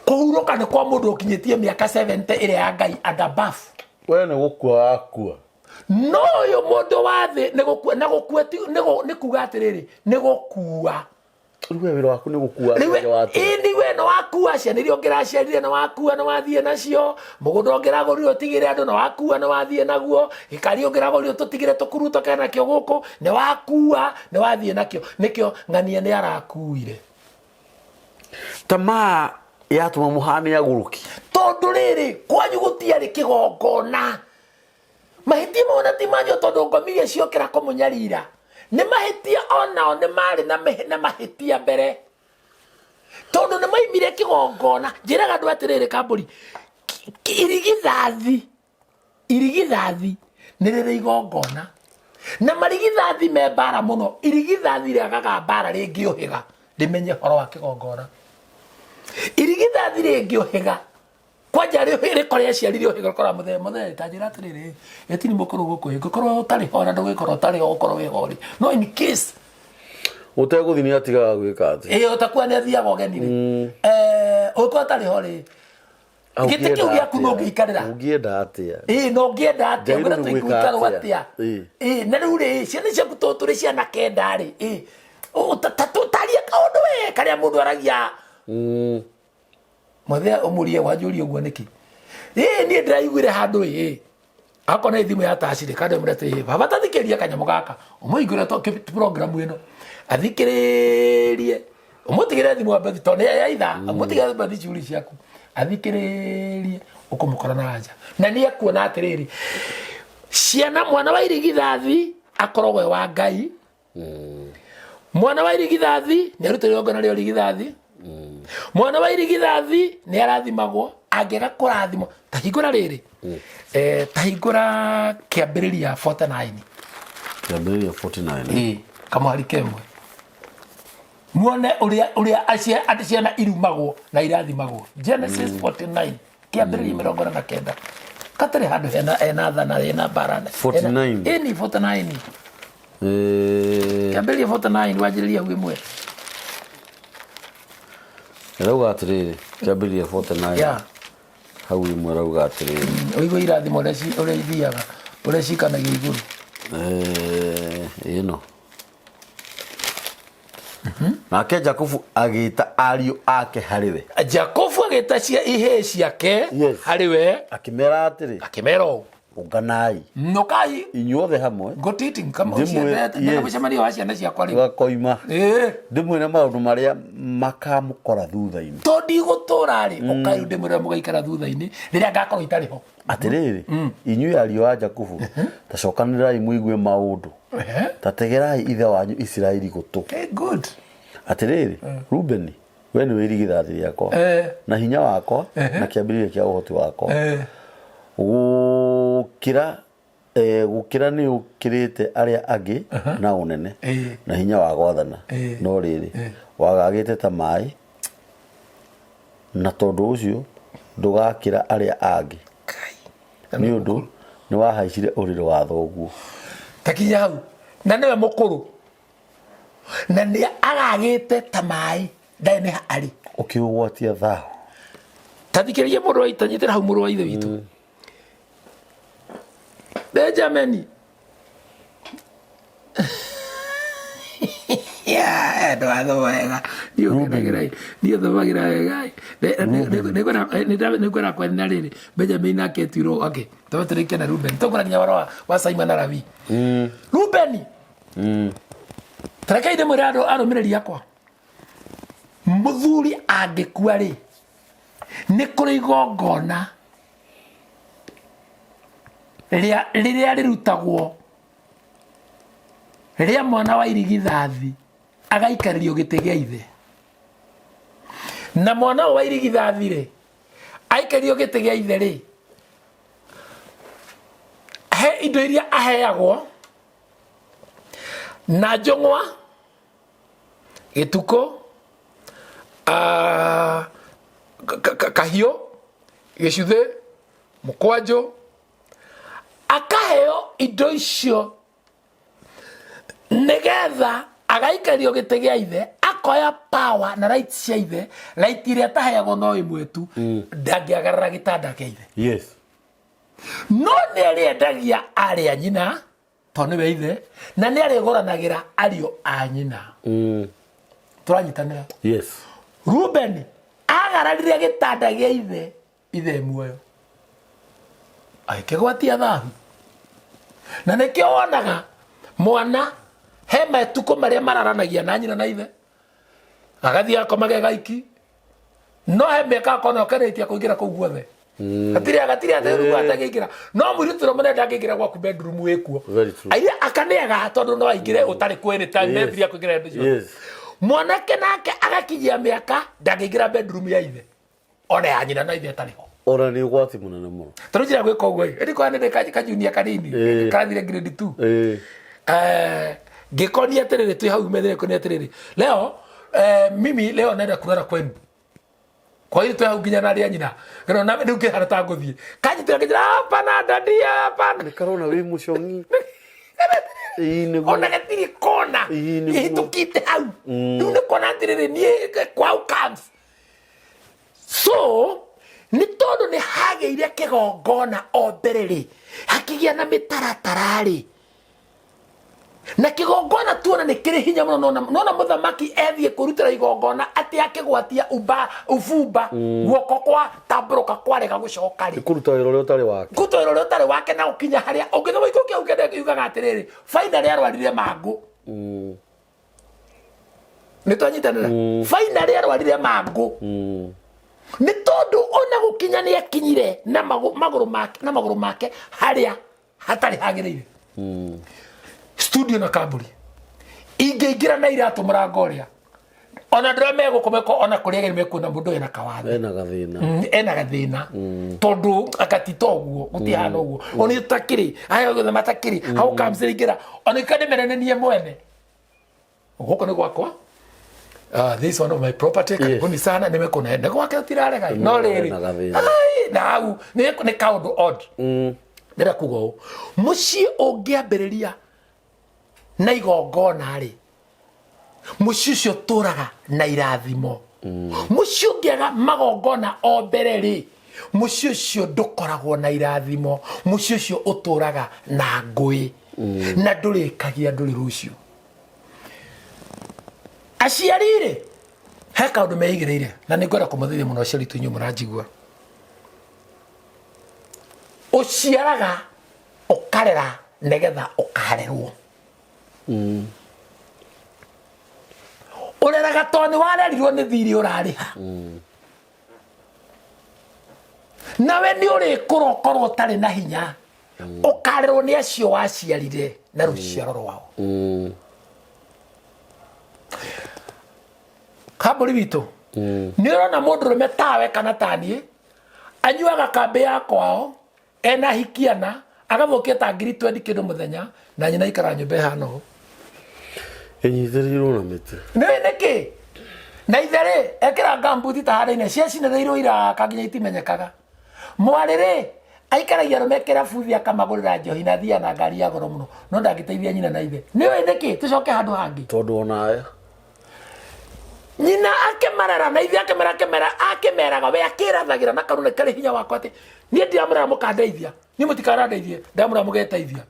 kũhurũka nĩ kwa mũndũ ũkinyĩtie mĩaka 70 ĩrĩa ya Ngai and above. We nĩ gũkua wakua. No ũyũ mũndũ wa thĩ nĩ gũkua na gũkua nĩ kuga atĩrĩrĩ nĩ gũkua. Rĩu we wĩra waku nĩ gũkua. Rĩu wĩra wa tene. Ĩni we nĩ wakua ciana iria ũngĩraciarire nĩ wakua nĩ wathiĩ nacio mũgũnda ũngĩragũrire ũtigĩre andũ nĩ wakua nĩ wathiĩ naguo gĩkari ũngĩragũrire tũtigĩre tũkurutoke nakĩo gũkũ nĩ wakua nĩ wathiĩ nakĩo nĩkĩo ng'ania nĩ arakuire. Tamaa yatũma mũhane agũrũki. Tondũ rĩrĩ kwanyu gũtiarĩ kĩgongona mahĩtia mau na ti manyu tondũ ngomi iria ciokĩra kũmũnyarira nĩ mahĩtia onao nĩ marĩ na mahĩtia mbere tondũ nĩ maimire kĩgongona njĩraga andũ atĩrĩrĩ kambũri irigithathi irigithathi nĩ rĩrĩ igongona na marigithathi me mbara mũno irigithathi rĩagaga mbara rĩngĩũhĩga rĩmenye ũhoro wa kĩgongona irigithathi rĩngĩũhĩga kwanja rĩkore aciari rĩũhĩga rĩkora mũthee mũthee ta njĩra atĩrĩrĩ ĩtini mũkũrũ gũkũ ngũkorwo ũtarĩ ho na ndũgĩkorwo ũtarĩ ho ũkorwo wĩ ho rĩ no in case ũtegũthiĩ nĩ atigaga gwĩka atĩ ĩĩ ũtakuwa nĩ athiaga ũgeni rĩ ũngĩkorwo ũtarĩ ho rĩ gĩtĩ kĩu gĩaku no ũngĩikarĩra. Ũngĩenda atĩa? Ĩĩ no ũngĩenda atĩa? Njagĩrĩirwo Ngwĩra nĩ gwĩka tũigũikarwo atĩa? atĩa? Ĩĩ. Ĩĩ na rĩu rĩ ciana ciaku tondũ tũrĩ ciana kenda rĩ ĩĩ taria kaũndũ we karĩa mũndũ aragia. Mũthee ũmũrie wanjũrie ũguo nĩkĩ? Ĩĩ niĩ ndĩraiguire handũ ĩĩ akorwo nĩ thimũ ya taci rĩ kandũ mũrete ĩĩ baba tathikĩria kanyamũ gaka ũmũhingũre to program ĩno athikĩrĩrie ũmũtigĩre thimũ ambe tondũ nĩ ya ithaa ũmũtigĩre ambe shughuli ciaku athikĩrĩrie ũkũmũkora na anja na nĩ ekuona atĩrĩrĩ ciana mwana wa irigithathi akoragwo e wa Ngai mwana wa irigithathi nĩ arutĩrwo igongona rĩa irigithathi mwana wa irigithathi nĩ arathimagwo angĩaga kũrathimwo ta hingũra rĩrĩ ta hingũra kĩambĩrĩria 49. Kĩambĩrĩria 49. Ĩĩ kamwari kemwe muone ũrĩa ũrĩa andũ ciana irumagwo na irathimagwo Genesis 49 kĩambĩrĩria 49 katarĩ handũ hena thana hena mbara 49. Ĩni 49. Kĩambĩrĩria 49 wanjĩrĩria hau ĩmwe. Ĩrauga atĩrĩrĩ kĩambĩrĩria 49. Yeah. Hau ĩmwe ĩrauga atĩrĩrĩ ũigue irathimo ũrĩa ithiaga ũrĩa cikanagia igũrũ. Ĩno nake Jakubu agĩta ariũ ake harĩ we. Jakubu agĩta ihĩĩ ciake Yes. harĩ we. Akĩmera atĩrĩ akĩmera ũũ ũnganai nũkai inyuothe hamwe ngũtiti kama Ndĩmwĩ- ũciendete yes. mũcemanio wa ciana ciakwa rĩu. Tũgakoima. Ĩĩ. Ndĩmwĩre maũndũ marĩa makamũkora thutha-inĩ. To ndigũtũra rĩ ũkai rĩu ndĩmwĩre mũgaikara thutha-inĩ rĩrĩa ngakorwo itarĩ ho. Atĩrĩrĩ inyuĩ ariũ a Jakubu ta cokanĩrĩrai mũigue maũndũ ta tegerai ithe wanyu Isiraeli gũtũ. Hey, good. Atĩrĩrĩ Rubeni we nĩwe irigithathi rĩakwa na hinya wakwa na kĩambĩrĩria kĩa ũhoti wakwa. Gũkĩra gũkĩra nĩ ũkĩrĩte arĩa angĩ na ũnene na hinya wa gwathana no rĩrĩ wagagĩte ta maĩ na tondũ ũcio ndũgakĩra arĩa angĩ nĩ ũndũ nĩ wahaicire ũrĩrĩ wa thoguo. Takinya hau na nĩwe mũkũrũ Na nĩ agagĩte ta maĩ ndarĩ nĩ arĩ. Ũkĩũgwatia thahu. Tathikĩrĩria mũrũ wa itanyitĩra hau mũrũ wa ithe witũ. Benjamin. Yeah, ndwathoma wega. Niĩ ũkenagĩra ĩ. Niĩ thomagĩra wega ĩ. Nĩngwenda kwenda na rĩrĩ Benjamin nake etirwo okay. Tondũ tũrĩkie na Ruben. Tũkũra nginya ũhoro wa Simon na Lawi. Ruben. Tarekei ndĩmwĩre andũ arũmĩrĩri akwa. Mũthuri angĩkua rĩ, nĩ kũrĩ igongona rĩrĩa rĩrutagwo rĩa mwana wa irigithathi agaikarĩrio gĩtĩ gĩa ithe. Na mwana ũyũ wa irigithathi rĩ, aikarĩrio gĩtĩ gĩa ithe rĩ, he indo iria aheagwo na njũng'wa, gĩtukũ, kahiũ, gĩcuthĩ, mũkwanjũ, akaheo indo icio nĩgetha agaikario gĩtĩ gĩa ithe, akoya power na right cia ithe, right ĩrĩa ataheagwo no ĩmwe tu, ndangĩagarara gĩtanda kĩa ithe. No nĩ arĩendagia arĩ a nyina tondũ nĩwe ithe, na nĩ arĩgũranagĩra ariũ a nyina. Tũranyitanĩra. Ruben agararire gĩtanda gĩa ithe, ithe muoyo, agĩkĩgwatia thahu. Na nĩkĩo wonaga mwana he matukũ marĩa mararanagia na nyina na ithe, agathiĩ akoma ge gaiki, no he mĩaka akona ũkenetie kũingĩra kũu guothe. Gatirĩ gatirĩ atĩ rĩu atangĩingĩra, no mũirĩtu ũrĩa mũnene ndangĩingĩra gwaku bedroom wĩkuo. Very true. Aire akaneaga tondũ no aingĩre ũtarĩ kuo anytime, methiri akũingĩra hĩndĩ ciothe. Mwanake nake agakinyia mĩaka ndangĩingĩra bedroom ya ithe ona ya nyina na ithe atarĩ ho. Ona nĩ ũgwati mũnene mũno. Tondũ njĩra gwĩka ũguo ĩ, ĩndĩ kwa nĩ kajunia kanini karathire grade 2. Ngĩkonia atĩrĩrĩ, twĩ hau methĩre konia atĩrĩrĩ, leo mimi leo naenda kulala kwenu. Kwa hiyo twĩ hau nginya na arĩa nyina. Ngĩrona na rĩu kĩhana ta ngũthiĩ. Kanyitĩra ngĩnjĩra hapana daddy hapana. Nĩ karona wĩ mũcong'i. Ĩĩ, nĩguo. Ona gatirĩ kona. Ĩĩ, nĩguo. Ĩhĩtũkĩte hau. Rĩu nĩ kuona atĩrĩrĩ niĩ kwao comes. So nĩ tondũ nĩ hagĩire kĩgongona o mbere rĩ, hakĩgĩa na mĩtaratara rĩ, na kĩgongona tuona nĩ kĩrĩ hinya mũno. Nona mũthamaki ethiĩ kũrutĩra igongona atĩ akĩgwatia ubumba guoko kwa tambũrũka kwarega gũcoka rĩ, Nĩ kũruta wĩra ũrĩa ũtarĩ wake. Kũruta wĩra ũrĩa ũtarĩ wake na ũkinya harĩa ũngĩthoma ikũrũ kĩu kĩndũ yugaga atĩrĩrĩ, finally arwarire mangũ. Nĩ twanyitanĩra. Finally arwarire mangũ. Nĩ tondũ ona gũkinya nĩ akinyire na magũrũ make, na magũrũ make harĩa hatarĩ hagĩrĩire. Studio na kamburi ingĩingĩra na iratũ mũrango ũrĩa ona ndĩrĩa megũkũ ona kũrĩa ageni mekuona mũndũ ena kawathe. Ena gathĩna. Ena gathĩna. Tondũ akatita ũguo gũtihana ũguo ona ũtakĩrĩ aya gũthe matakĩrĩ hau kamcĩrĩingĩra ona ikande menene niĩ mwene gũkũ nĩ gwakwa. This one of my property. Karibuni sana nimekuna nĩ gwake ũtirarega no rĩrĩ Ena gathĩna. Ai, na hau nĩ kaũndũ odd. Ndĩrenda kuga ũũ, mũciĩ ũngĩambĩrĩria na igongona rĩ, mũciĩ ũcio ũtũraga na irathimo. Mũciĩ ũngĩaga magongona o mbere rĩ, mũciĩ ũcio ndũkoragwo na irathimo, mũciĩ ũcio ũtũraga na ngũĩ na ndũrĩkagia ndũrĩ rũciũ. Aciari rĩ, he kaũndũ meigĩrĩire na nĩ ngwenda kũmũthithia mũno aciari tu inyuĩ mũranjigua. Ũciaraga ũkarera nĩgetha ũkarerwo. Ũreraga tondũ nĩ warerirwo nĩ thirĩ ũrarĩha. Nawe nĩ ũrĩkũra ũkorwo ũtarĩ na hinya, ũkarerwo nĩ acio waciarire na rũciaro rwao. Kambũri witũ nĩ ũrona mũndũrũme tawe kana taniĩ anyuaga kambĩ ya kwao ena hikiana agathũkia ta ngiri 20 kĩndũ mũthenya na nyina ikara nyũmba ĩhana ũũ. Ĩnyitĩrĩirwo na mĩtĩ. Nĩ nĩkĩ na ithe rĩ ekĩra ngambuti ta harĩa-inĩ ciacinĩrĩirwo iraka nginya itimenyekaga. Mwarĩ rĩ Aikaragia arũme kĩrabu thĩ akamagũrĩra njohi na athiaga na ngari ya goro mũno, no ndangĩteithia nyina na ithe. Nĩ ũĩ nĩkĩ? Tũcoke handũ hangĩ. Tondũ onawe Nyina akĩmarera na ithe akĩmera akĩmera akĩmeraga we akĩrathagĩra na kanua karĩ hinya wakwa atĩ niĩ ndiramũrera mũkandeithia, niĩ mũtikarandeithie, ndamũrera mũgeteithia.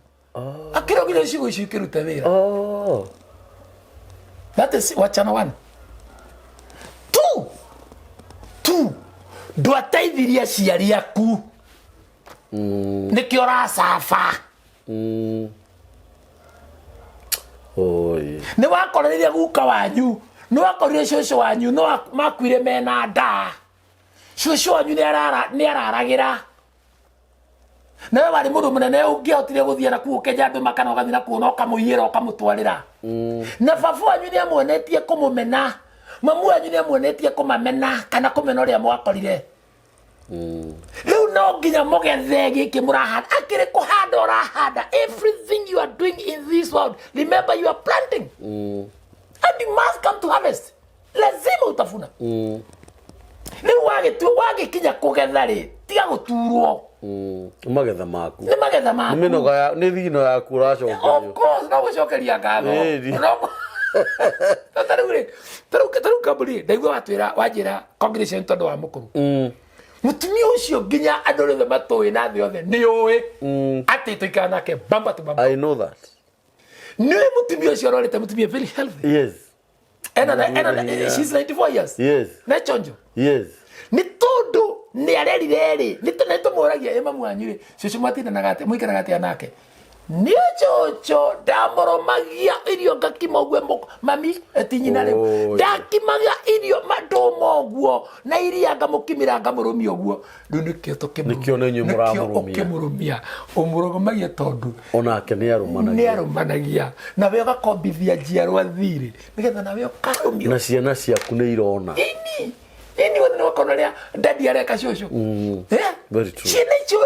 Akĩrogire ciugo icio ikĩrute wĩra. Oh. That is wachana one. Two. Two. Ndwateithirie aciari aku. Nĩkĩo ũracaba. Oi. Nĩ wakoreire guka wanyu. Nĩ wakorire cũcũ wanyu no makuire mena nda. Cũcũ wanyu nĩ araragĩra. Nawe warĩ mũndũ mũnene ũngĩahotire gũthiĩ na kuo ũkenja andũ makana ũgathiĩ na kuo na ũkamũiyĩra ũkamũtwarĩra. Na baba wanyu nĩ amuonetie kũmũmena. Mamu wanyu nĩ amuonetie kũmamena kana kũmena ũrĩa mwakorire. Rĩu no nginya mũgethe gĩkĩ mũrahanda. Akĩrĩ kũhanda ũrahanda. Everything you are doing in this world, remember you are planting. And you must come to harvest. Lazima utafuna. Rĩu wagĩtua wagĩkinya kũgetha rĩ, tiga gũturwo. Magetha maku. Nĩ magetha Nĩ maku. mĩnoga ya nĩ thigino yaku ũracokerio. Of course, no gũcokeria ngatho. Ĩni. No No ta rĩu rĩ, ta rĩu kambuni ndaigua watwĩra wanjĩra congratulations tondũ wa mũkũrũ. Mũtumia ũcio nginya andũ othe matũĩ na thĩ yothe nĩ ũĩ atĩ tũikara nake bamba to bamba. I know that. Nĩ ũĩ mũtumia ũcio arorete mũtumia very healthy. Yes. Ena Yeah. she's 94 years. Yes. Na chonjo. Yes. Nĩ tondũ nĩ arerire rĩ, nĩ tũmũragia ĩ mamu wanyu rĩ, cũcũ mwatindanaga atĩa, mũikaraga atĩa nake? Niĩ cũcũ ndamũrũmagia irio ngakima ũguo mami ti nyina rĩu. Oh, Ndakimaga irio ndũma ũguo na iria ngamũkimĩra ngamũrũmia ũguo. Rĩu nĩkĩo tũkĩmũrũmia. Nĩkĩo na inyuĩ Nĩkĩo mũramũrũmia. ũkĩmũrũmia. Ũmũrũmagia tondũ Onake nĩ arũmanagia. nĩ arũmanagia. Nawe ũgakombithia njiarwa thirĩ nĩgetha nawe ũkarũmio. Na ciana ciaku nĩ irona. Ini ini wothe nĩ wakona ũrĩa dadi areka cũcũ. Very true. Ciana icio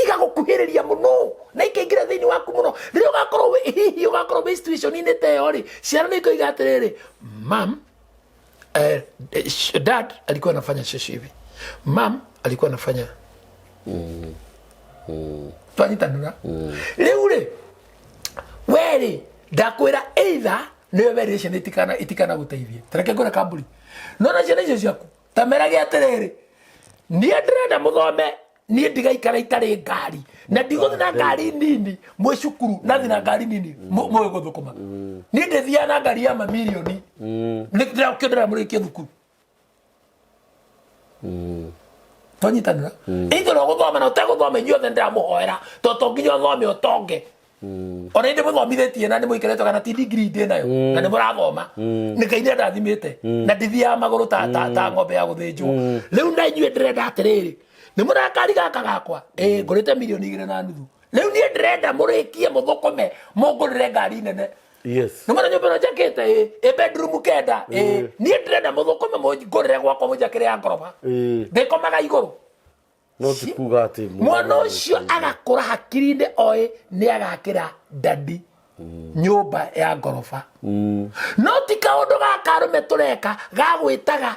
igagũkuhĩrĩria mũno na ikaingĩra thĩinĩ waku mũno. Rĩrĩa ũgakorwo hihi ũgakorwo wĩ situation-inĩ ta ĩyo rĩ, ciana nĩ ikoiga atĩrĩrĩ, mam, dad alikuwa anafanya shosho hivi, mam alikuwa anafanya twanyitanĩra. Rĩu rĩ, we rĩ, ndakwĩra either nĩwe werire ciana itikana gũteithie. Ta reke ngũre kambuni. No na ciana icio ciaku ta merage atĩrĩrĩ, niĩ ndĩrenda mũthome, niĩ ndigaikara itarĩ ngari na ndigũthiĩ na ngari nini mwĩ cukuru, nathiĩ na ngari nini mũĩ gũthũkũma. Niĩ ndĩthiaga na ngari ya mamirioni. Nĩ ndĩra mũrĩkie thukuru. Twanyitanĩra. Ithuĩ no gũthoma na ũtegũthoma inyuothe ndĩramũhoera, tondũ to nginya ũthome ũtonge. Ona inde mũthomithĩtie na nĩ mũikarĩte kana ti degree ndĩ nayo na nĩ mũrathoma. Nĩ Ngai nĩ andathimĩte na ndithiaga magũrũ ta ng'ombe ya gũthĩnjwo. Rĩu na inyuĩ ndĩrenda atĩrĩrĩ, nĩ mũrakari gaka gakwa, ngũrĩte mirioni 2.5. Rĩu niĩ ndĩrenda mũrĩkie mũthũkũme mũngũrĩre ngari nene. Yes. Nĩ mwena nyũmba ĩno njakĩte, ĩ bedroom 9, niĩ ndĩrenda mũthũkũme mũngũrĩre gwakwa mũnjakĩre ya ngoroba. Ndĩkomaga igũrũ. No ti kuga atĩ mwana ũcio agakũra hakiri-inĩ oĩ nĩ agakĩra dadi nyũmba ya ngoroba. No ti kaũndũ gaka arũme tũreka gagwĩtaga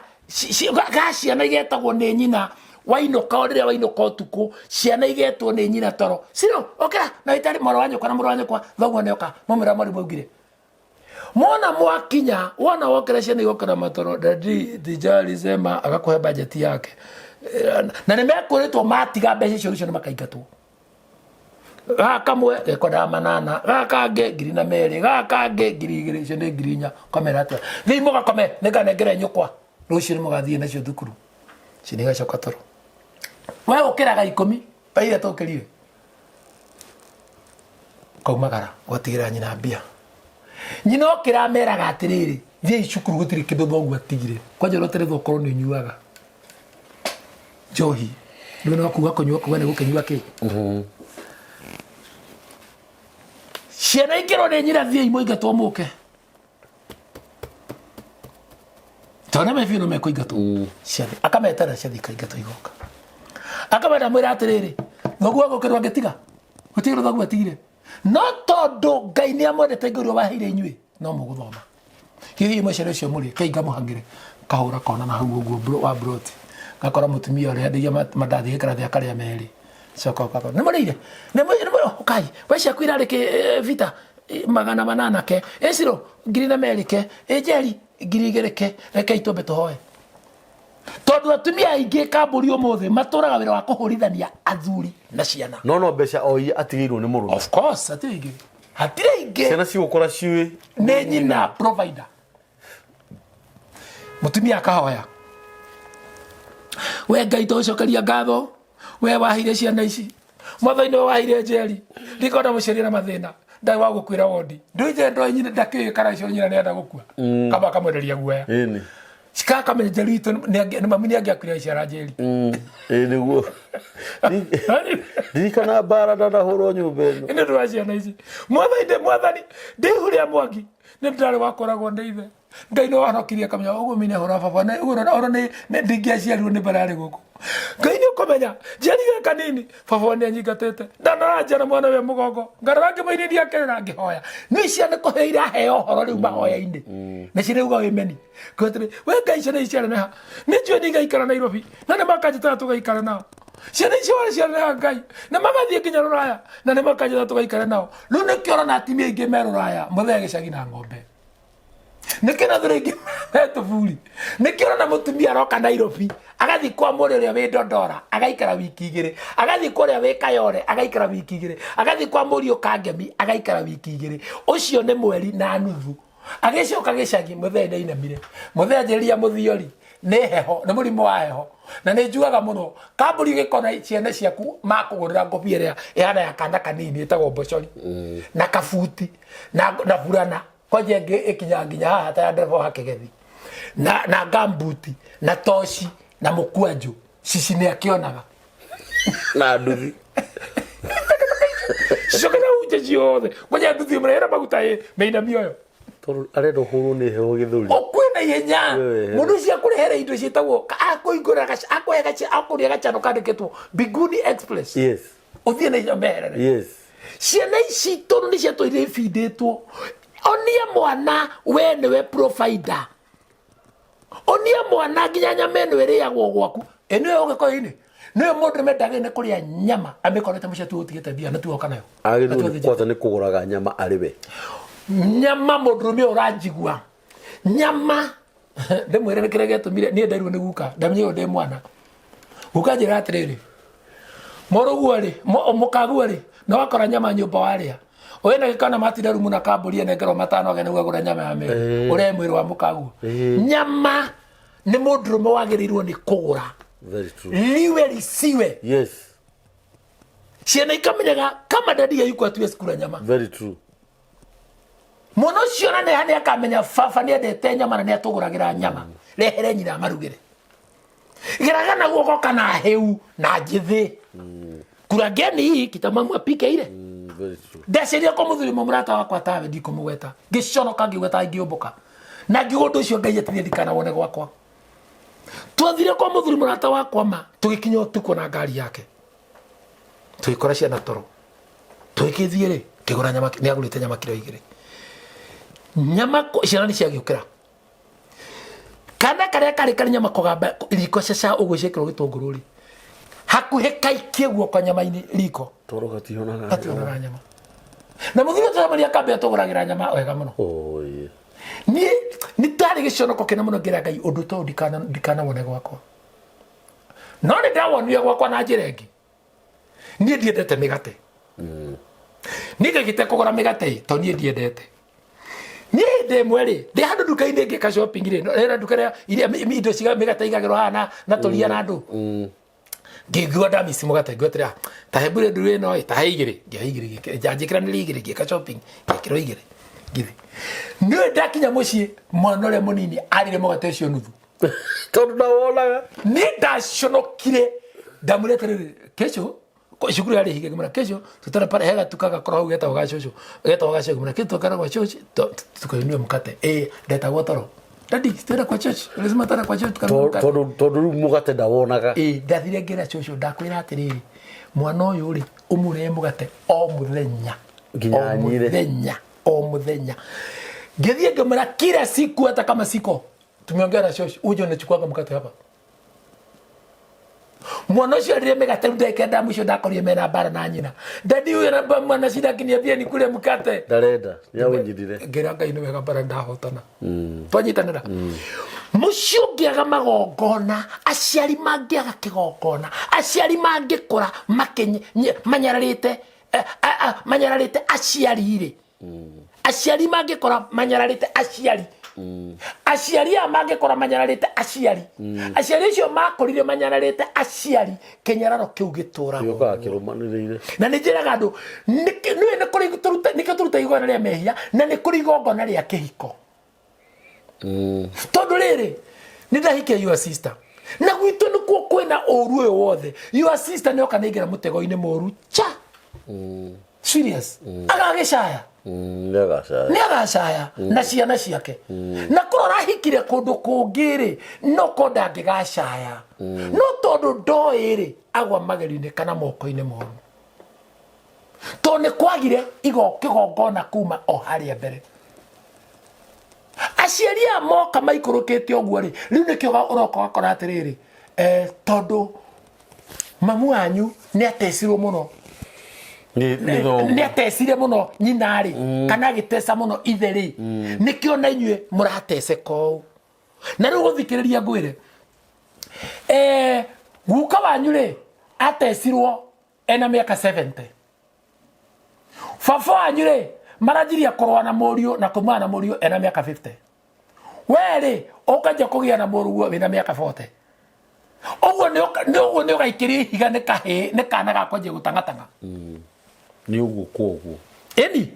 ga ciana igetagwo nĩ nyina wainũka o rĩrĩa wainũka ũtukũ, ciana igetwo nĩ nyina toro. Ciro, okĩra na wĩtare mwarĩ wa nyũkwa na mũrũ wa nyũkwa, thoguo nĩoka, maumĩra mwarimũ augire. Mwana mwakinya, wona wokĩra ciana igokĩra matoro, dadi teacher alisema agakũhe budget yake. Na nĩ mekũrĩtwo matiga mbeca icio rũciũ nĩ makaingatwo. Gaka kamwe gekwendaga 8, gaka kangĩ ngiri na merĩ, gaka kangĩ ngiri igĩrĩ, icio nĩ ngiri inya. Ũkamera atĩa? Thiĩi mũgakome, nĩnganengera nyũkwa. Rũciũ nĩ mũgathiĩ nacio thukuru. Icio nĩ igacoka toro. We ũkĩraga 10, thaa iria tũkĩrire. Kaumagara, ũgatigĩra nyina mbia. Nyina okĩra ameraga atĩrĩrĩ, thiĩi cukuru gũtirĩ kĩndũ thoguo atigire. Kwanja ũroterethwo ũkorwo nĩ ũnyuaga njohi. Rĩu no kuga kũnyua kuga nĩ gũkĩnyua kĩ. Ciana ikĩrwo nĩ nyina thiĩi mũingatwo mũke. Tondũ nĩ biũ no mekũingatwo. Ciathi akametera ciathi ikaingatwo igoka. Akamera mwĩra atĩrĩrĩ, thoguo agũkĩrwo angĩtiga. Gũtirĩ thoguo atigire. No tondũ Ngai nĩ amwendete Ngai ũrĩa waheire inyuĩ, no mũgũthoma. Hihi mũcere ũcio mũrĩ, kei ngamũhang'ĩre, kahũra kona na hau ũguo wa broti. Gakora mũtumia ũrĩa endagia mandathi gĩkara thĩ akarĩa merĩ. Coka ũkako nĩ mũrĩire nĩ ũkai we ciaku irarĩ kĩ vita 800 ke ĩcirũ 2,002 ke ĩnjeri 2,000 ke reke itwambe tũhoe tondũ atumia aingĩ kambũri ũmũthĩ matũraga wĩra wa kũhũrithania athuri na ciana. No mbeca o iria atigĩirwo nĩ mũrũme. Of course hatirĩ ingĩ, hatirĩ ingĩ. Ciana cigũkũra ciũĩ nĩ nyina provider. Mũtumia akahoya, we Ngai tũgũcokeria ngatho, we waheire ciana ici, mwathani nĩwe waheire njeri, ndikona mũciari na mathĩna, ndarĩ wa gũkuĩra wondi, ndũije ndoĩ nyina ndakĩũĩ kana icio nyina nĩenda gũkua, kaba akamwenderia guoya. Ĩni. Cikakamenya njeri itũ nĩ mami nĩangĩakuire ciara njeri. Ĩĩ nĩguo. Ndirikana mbara ndanahũrwo nyũmba ĩno. Nĩ ũndũ wa ciana ici. Mwathani ndĩ mwathani, ndĩ ihu rĩa mwangi, nĩ ndarĩ wakoragwo nĩ ithe. Ngai nĩ wahonokirie akamenya ũguo mine hũra baba nĩ ũguo ona nĩ ndingĩaciarirwo nĩ mbara yarĩ gũkũ. Ngai nĩ ũkũmenya njiarire kanini baba nĩ anyingatĩte ndanora njara mwana we mũgongo ngarora ngĩmũinĩria kĩrĩra ngĩhoya nĩ ciana kũheo iraheo ũhoro rĩu mahoya-inĩ na cirauga wĩmeni kwetire we Ngai ciana ici cianeneha nĩ njũĩ nĩ igaikara Nairobi na nĩ makanjĩtara tũgaikara nao ciana icio wara cianeneha Ngai nĩ magathiĩ nginya rũraya na nĩ makanjĩtara tũgaikara nao. Rĩu nĩkĩo ũrona atumia aingĩ me rũraya mũthee gĩcagi na ng'ombe, nĩkĩo na thũrĩ ingĩ me tũburi, nĩkĩo ũrona mũtumia aroka Nairobi agathiĩ kwa mũrĩ ũrĩa wĩ Dondora agaikara wiki 2, agathiĩ kwa ũrĩa wĩ Kayore agaikara wiki 2, agathiĩ kwa mũriũ Kangemi agaikara wiki 2. Ũcio nĩ mweri na nuthu. Agĩcoka gĩcagi mũthee nĩainamire, mũthee anjĩrĩria mũthiori nĩ heho, nĩ mũrimũ wa heho na nĩ njugaga mũno kambũri gĩkona ciana ciaku makũgũrĩra ngobia ĩrĩa ĩhana ya kana kanini ĩtagwo mbocori na kabuti na burana kwanja ĩngĩ ĩkinyaga nginya haha ta ya ndereba wa kĩgethi na gambuti na toci na mũkwanjũ cici nĩ akĩonaga na nduthi cicoke na unje ciothe kwanja nduthi ĩmwe ĩna maguta ĩ mĩinamio ĩyo tondũ arenda ũhũrwo nĩ heho gĩthũri ũkue na ihenya. Mũndũ ũcio akũrehere indo ciĩtagwo akũhingũra akũhe akũria gacano kandĩkĩtwo Biguni Express. Yes. Ũthiĩ na ihenya meherere. Yes. Ciana ici tondũ nĩ ciatũire ibindĩtwo, onia mwana we nĩwe provider, onia mwana nginya nyama ĩno ĩrĩagwo gwaku ĩ nĩyo ũgĩkũyũ-inĩ nĩyo mũndũ mendagĩ nĩ kũrĩa nyama amĩkorete mũciĩ tu ũtigĩte mbia na tuoka nayo. Agĩrĩirwo nĩ kwanza nĩ kũgũraga nyama arĩ we. Nyama mũndũrũme ũranjigua nyama ndĩmwĩre nĩ kĩrĩa gĩatũmire niĩ nderirwo nĩ guka ndamenyirwo ndĩ mwana guka njĩra atĩrĩrĩ mũrũguo rĩ mũkaguo rĩ nĩ wakora nyama nyũmba warĩa wĩna gĩkana matinda rumu na kambũri enengerwo 5 age nĩguo agũre nyama ya mĩrĩ ũree mwĩrĩ wa mũkaguo. Nyama nĩ mũndũrũme wagĩrĩirwo nĩ kũgũra. Very true. Liwe lisiwe. Yes. Ciana ikamenyaga kama dadi hayuko hatuwezi kula nyama. Very true. Mwana ũcio na nĩ akamenya baba nĩ endete nyama na nĩ atũgũragĩra nyama. Rehere nyina marugĩre. Geraga na guoko kana hĩu na njĩthĩ. Kurageni hii kitamamu apike ile. Very true. Ndaceria kwa mũthuri mũrata wakwa tawe ndikũmũgweta. Ngĩconoka ngĩgweta ngĩũmbũka. Na ngiuga ũndũ ũcio Ngai atirĩ ndikanawone gwakwa. Twathire kwa mũthuri mũrata wakwa ma tũgĩkinya ũtukũ na ngari yake. Tũgĩkora ciana toro. Tũgĩkĩthiĩ rĩ ngĩgũra nyama, nĩ agũrĩte nyama kiro 2. Nyama ciana nĩ ciagĩũkĩra. Kana karĩa karĩ karĩ nyama kũgamba riko caca ũguo ciekĩrwo gĩtũngũrũ rĩ. Hakuhĩ kaikie guoko nyama-inĩ riko. Toro gationaga. Gationaga nyama. Na mũthuri ũcio Maria akambia tũgũragĩra nyama wega mũno. Oh, yeah. Niĩ nĩ ndarĩ gĩconoko kĩnene mũno ngĩra Ngai ũndũ ta ũyũ ndikanawone gwakwa. No nĩ ndawonire gwakwa na njĩra ĩngĩ. Niĩ ndiendete mĩgate. Niĩ ngagĩte kũgũra mĩgate ĩ, tondũ niĩ ndiendete. Niĩ hĩndĩ ĩmwe rĩ, ndĩ handũ nduka-inĩ ngĩka shopping rĩ, no, nduka ĩrĩa iria indo ciga mĩgate igagĩrwo haha na tũria na andũ. Ngĩigua ndamici mũgate, ngĩigua atĩrĩ, ta he mbure nduru ĩno ĩ, ta he 2, ngĩoya 2, njanjĩkĩranĩria 2, ngĩka shopping, ngĩkĩrwo 2, ngĩthiĩ. Nĩũĩ ndakinya mũciĩ, mwana ũrĩa mũnini arĩire mũgate ũcio nuthu. Tondũ ndawonaga. Niĩ ndaconokire, ndamwĩra atĩrĩrĩ, kesho cukuru yarĩ hinge, ngĩmwĩra kesho tutara pale he gatuka gakorwo hau getagwo ga cũcũ, getagwo ga cũcũ, ngĩmwĩra kesho twakara gwa cũcũ, tukanunue mkate. Ndetagwo toro. Daddy, twende kwa church. Lazima twende kwa church tukanunue mkate. Tondũ rĩu mũgate ndawonaga. Ndathire ngĩra cũcũ, ndakwĩra atĩrĩrĩ, mwana ũyũ rĩ, ũmũrĩe mũgate o mũthenya. Nginya O anyire. mũthenya, o mũthenya. Ngĩthiĩ ngĩmwĩra kila siku hata kama siko. Tumeongea na cũcũ, uje unachukuaga mkate hapa. Mwana ũcio arire mĩgate rĩu ndagĩka enda mũico ndakorire mena mbara na nyina. Dadi huyu anamba mwana shida akiniambia nikule mkate. Ndarenda nĩaũnyitire. Ngĩra Ngai nĩ wega mbara ndahotana. Twanyitanĩra. Mũciĩ ũngĩaga magongona, aciari mangĩaga kĩgongona, aciari mangĩkũra manyararĩte manyararĩte aciari rĩ, aciari mangĩkora manyararĩte aciari, aciari aya mangĩkora manyararĩte aciari, aciari acio makũrire manyararĩte aciari, kĩnyararo kĩu gĩtũraga gĩũkaga kĩrũmanĩrĩire. Na nĩ njĩraga andũ nĩũĩ nĩ kũrĩ nĩkĩo tũruta igongona rĩa mehia na nĩ kũrĩ igongona rĩa kĩhiko. Tondũ rĩrĩ nĩ ndahikia your sister na gwitũ nĩkuo kwĩna ũru ũyũ wothe. Your sister nĩoka nĩaingĩra mũtego-inĩ mũru cha. Serious. Agagĩcaya. Nĩagacaya. Nĩagacaya na ciana ciake. Na korwo arahikire kũndũ kũngĩ rĩ, no ko ndangĩgacaya. No tondũ ndoĩ rĩ, agwa magerio-inĩ kana moko-inĩ moru. Tondũ nĩ kwagire kĩgongona kuma o harĩa mbere. Aciari aya moka maikũrũkĩte ũguo rĩ, rĩu nĩkĩo ũroka ũgakora atĩrĩrĩ, tondũ mamu wanyu nĩ atecirwo mũno. Nĩ atecire mũno nyina rĩ, kana agĩteca mũno ithe rĩ, nĩkĩo na inyuĩ mũrateceka ũũ. Na rĩu gũthikĩrĩria ngwĩre, guka wanyu rĩ, atecirwo ena mĩaka 70. Baba wanyu rĩ, maranjirie kũrũa na mũriũ na kumana na mũriũ ena mĩaka 50. We rĩ, ũkanjia kũgĩa na mũrũguo wĩna mĩaka 40. Ũguo nĩ nĩ ũgaikĩria ihiga nĩ kahĩĩ, nĩ kana ga kwanjia gũtang'atang'a. Nĩ ũguo kwa ũguo. Ĩni,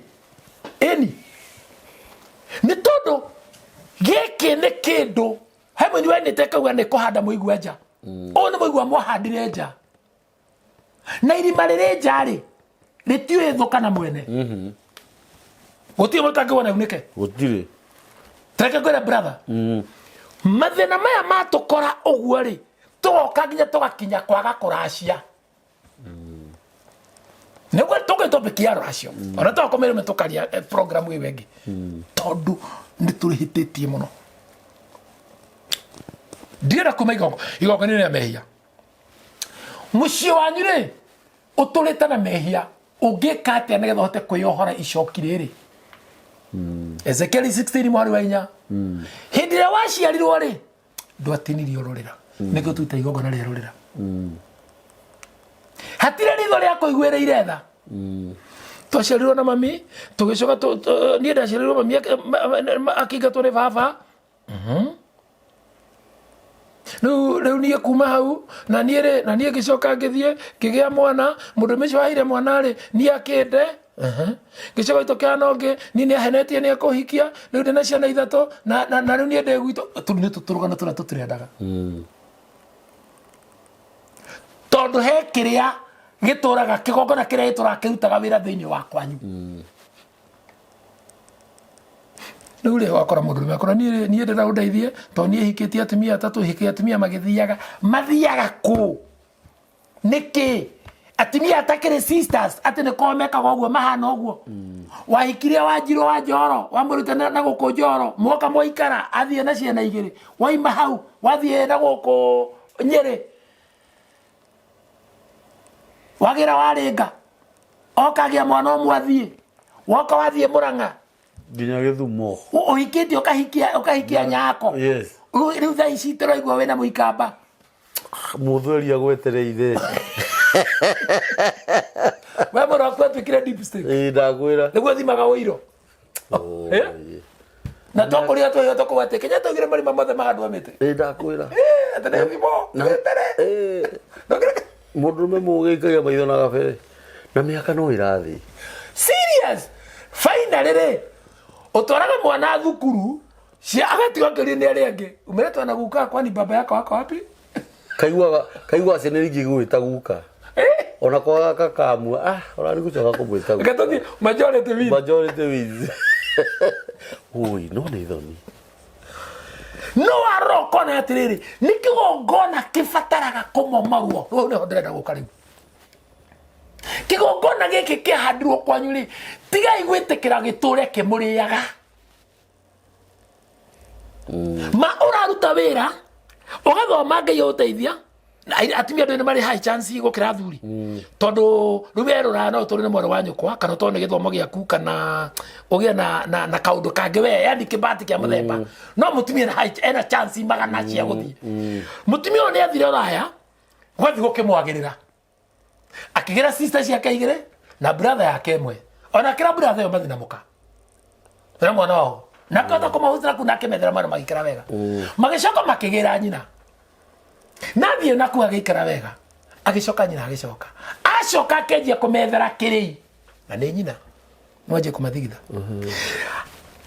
ĩni. Nĩ tondũ gĩkĩ nĩ kĩndũ he mũini wainĩte kauga nĩ kũhanda mũigua nja. Ũyũ nĩ mũigua mwahandire nja. Na irima rĩrĩ nja rĩ, rĩtiũĩ thũ kana mwene. Gũtirĩ mũndũ ũtangĩwona unĩke. Gũtirĩ. Tareke ngwĩre brother. Mathĩna maya matũkora ũguo rĩ, tũgoka nginya tũgakinya kwaga kũracia. Nĩguo tũngĩ topic ya rũracio. Ona twakomeire nĩ tũkaria program ĩyo ĩngĩ. Tondũ nĩ tũrĩhĩtĩtie mũno. Ndirenda kuma igongona rĩa mehia. Mũciĩ wanyu rĩ, ũtũrĩte na mehia, ũngĩka atĩa nĩgetha ũhote kwĩyohora icoki rĩrĩ? Ezekiel 16 mwari wa inya. Hĩndĩ ĩrĩa waciarirwo rĩ, ndwatinirio rũrĩra. Nĩkĩo tuta igongona rĩa rũrĩra. Hatirĩ ritho rĩa kũiguĩrĩire tha. Twaciarirwo na mami, tũgĩcoka niĩ ndaciarirwo mami akĩingatwo nĩ baba. Rĩu niĩ kuma hau, na niĩ rĩ, na niĩ ngĩcoka ngĩthiĩ ngĩgĩa mwana, mũndũ ũcio waheire mwana rĩ, niĩ akĩnde. Ngĩcoka itũkĩana ũngĩ, niĩ nĩ ahenetie nĩ ekũhikia, rĩu ndĩna ciana ithatũ, na rĩu niĩ ndĩ gwitũ. Tũu nĩ tũrũgano tũrĩa tũtirendaga. Tondũ he kĩrĩa gĩtũraga, kĩgongona kĩrĩa gĩtũraga kĩrutaga wĩra thĩinĩ wa kwanyu. Rĩu rĩ, wakora mũndũ ũrũme akora niĩ ndĩrenda ũndeithie tondũ niĩ hikĩtie atumia atatũ, hikĩtie atumia magĩthiaga, mathiaga kũ? Nĩkĩ? Atumia atakĩrĩ sisters atĩ nĩ kwao mekaga ũguo mahana ũguo. Wahikirie Wanjirũ wa Njoro, wamũruta na gũkũ Njoro, mwoka mwaikara, athiĩ na ciana igĩrĩ, waima hau, wathiĩ na gũkũ Nyĩrĩ, wagĩra warĩnga, okagĩa mwana ũmwe athiĩ, woka wathiĩ Mũrang'a, nginya Gĩthumo. Ũhikĩtie ũkahikia nyako. Yes. Rĩu thaa ici tũraigua wĩna mũikamba. Mũthweri agwetereire. We mũrũ waku atuĩkire deep state. Ĩĩ, ndakwĩra. Nĩguo thimaga ũiro. Na twakũrire twaheo tũkauga atĩ Kenyatta augire marima mothe mahandwo mĩtĩ. Ĩĩ, ndakwĩra. Atĩ nĩ thimo, wetere. Mũndũrũme mũgĩ aikagia maitho na gabere. Na mĩaka no ĩrathiĩ. Serious. Finally rĩ, ũtwaraga mwana thukuru, cia agatigwo akĩũrio nĩ arĩa angĩ. Umeletwa na guka kwani baba yako ako wapi? Kaiguaga ciana iria ingĩ igũgwĩta guka. Ona kwaga kakamua, ũrarĩ gũcoka kũmwĩta guka. Reke tũthiĩ, majority wins. Majority wins. Ui, no nĩ thoni. No warora ũkona atĩrĩrĩ, nĩ kĩgongona kĩbataraga kũmomorwo. Rĩu nĩho ndĩrenda gũka rĩu. Kĩgongona gĩkĩ kĩahandirwo kwanyu rĩ, tigai gwĩtĩkĩra gĩtũre kĩmũrĩaga. Ma ũraruta wĩra, ũgathoma Ngai agũteithia, Atumia andũ nĩ marĩ high chance gũkĩra athuri, tondũ rĩu werũra no ũtũre nĩ mwarĩ wa nyũkwa, kana ũtwarwo nĩ gĩthomo gĩaku, kana ũgĩe na kaũndũ kangĩ we, yani kĩbati kĩa mũthemba. No mũtumia ena chance magana cia gũthiĩ. Mũtumia ũyũ nĩ athire ũraya, gwathiĩ gũkĩmwagĩrĩra, akĩgĩra sister ciake igĩrĩ na brother yake ĩmwe. Ona akĩra brother ĩyo mathiĩ na mũka na mwana wao, na akahota kũmahũthĩra kuu, na akĩmethera mwana magĩikara wega. Magĩcoka makĩgĩra nyina, nathiĩ nakuo agĩikara wega. Agĩcoka nyina agĩcoka, acoka akĩanjia kũmethera kĩrĩi, na nĩ nyina mwanjie kũmathigitha.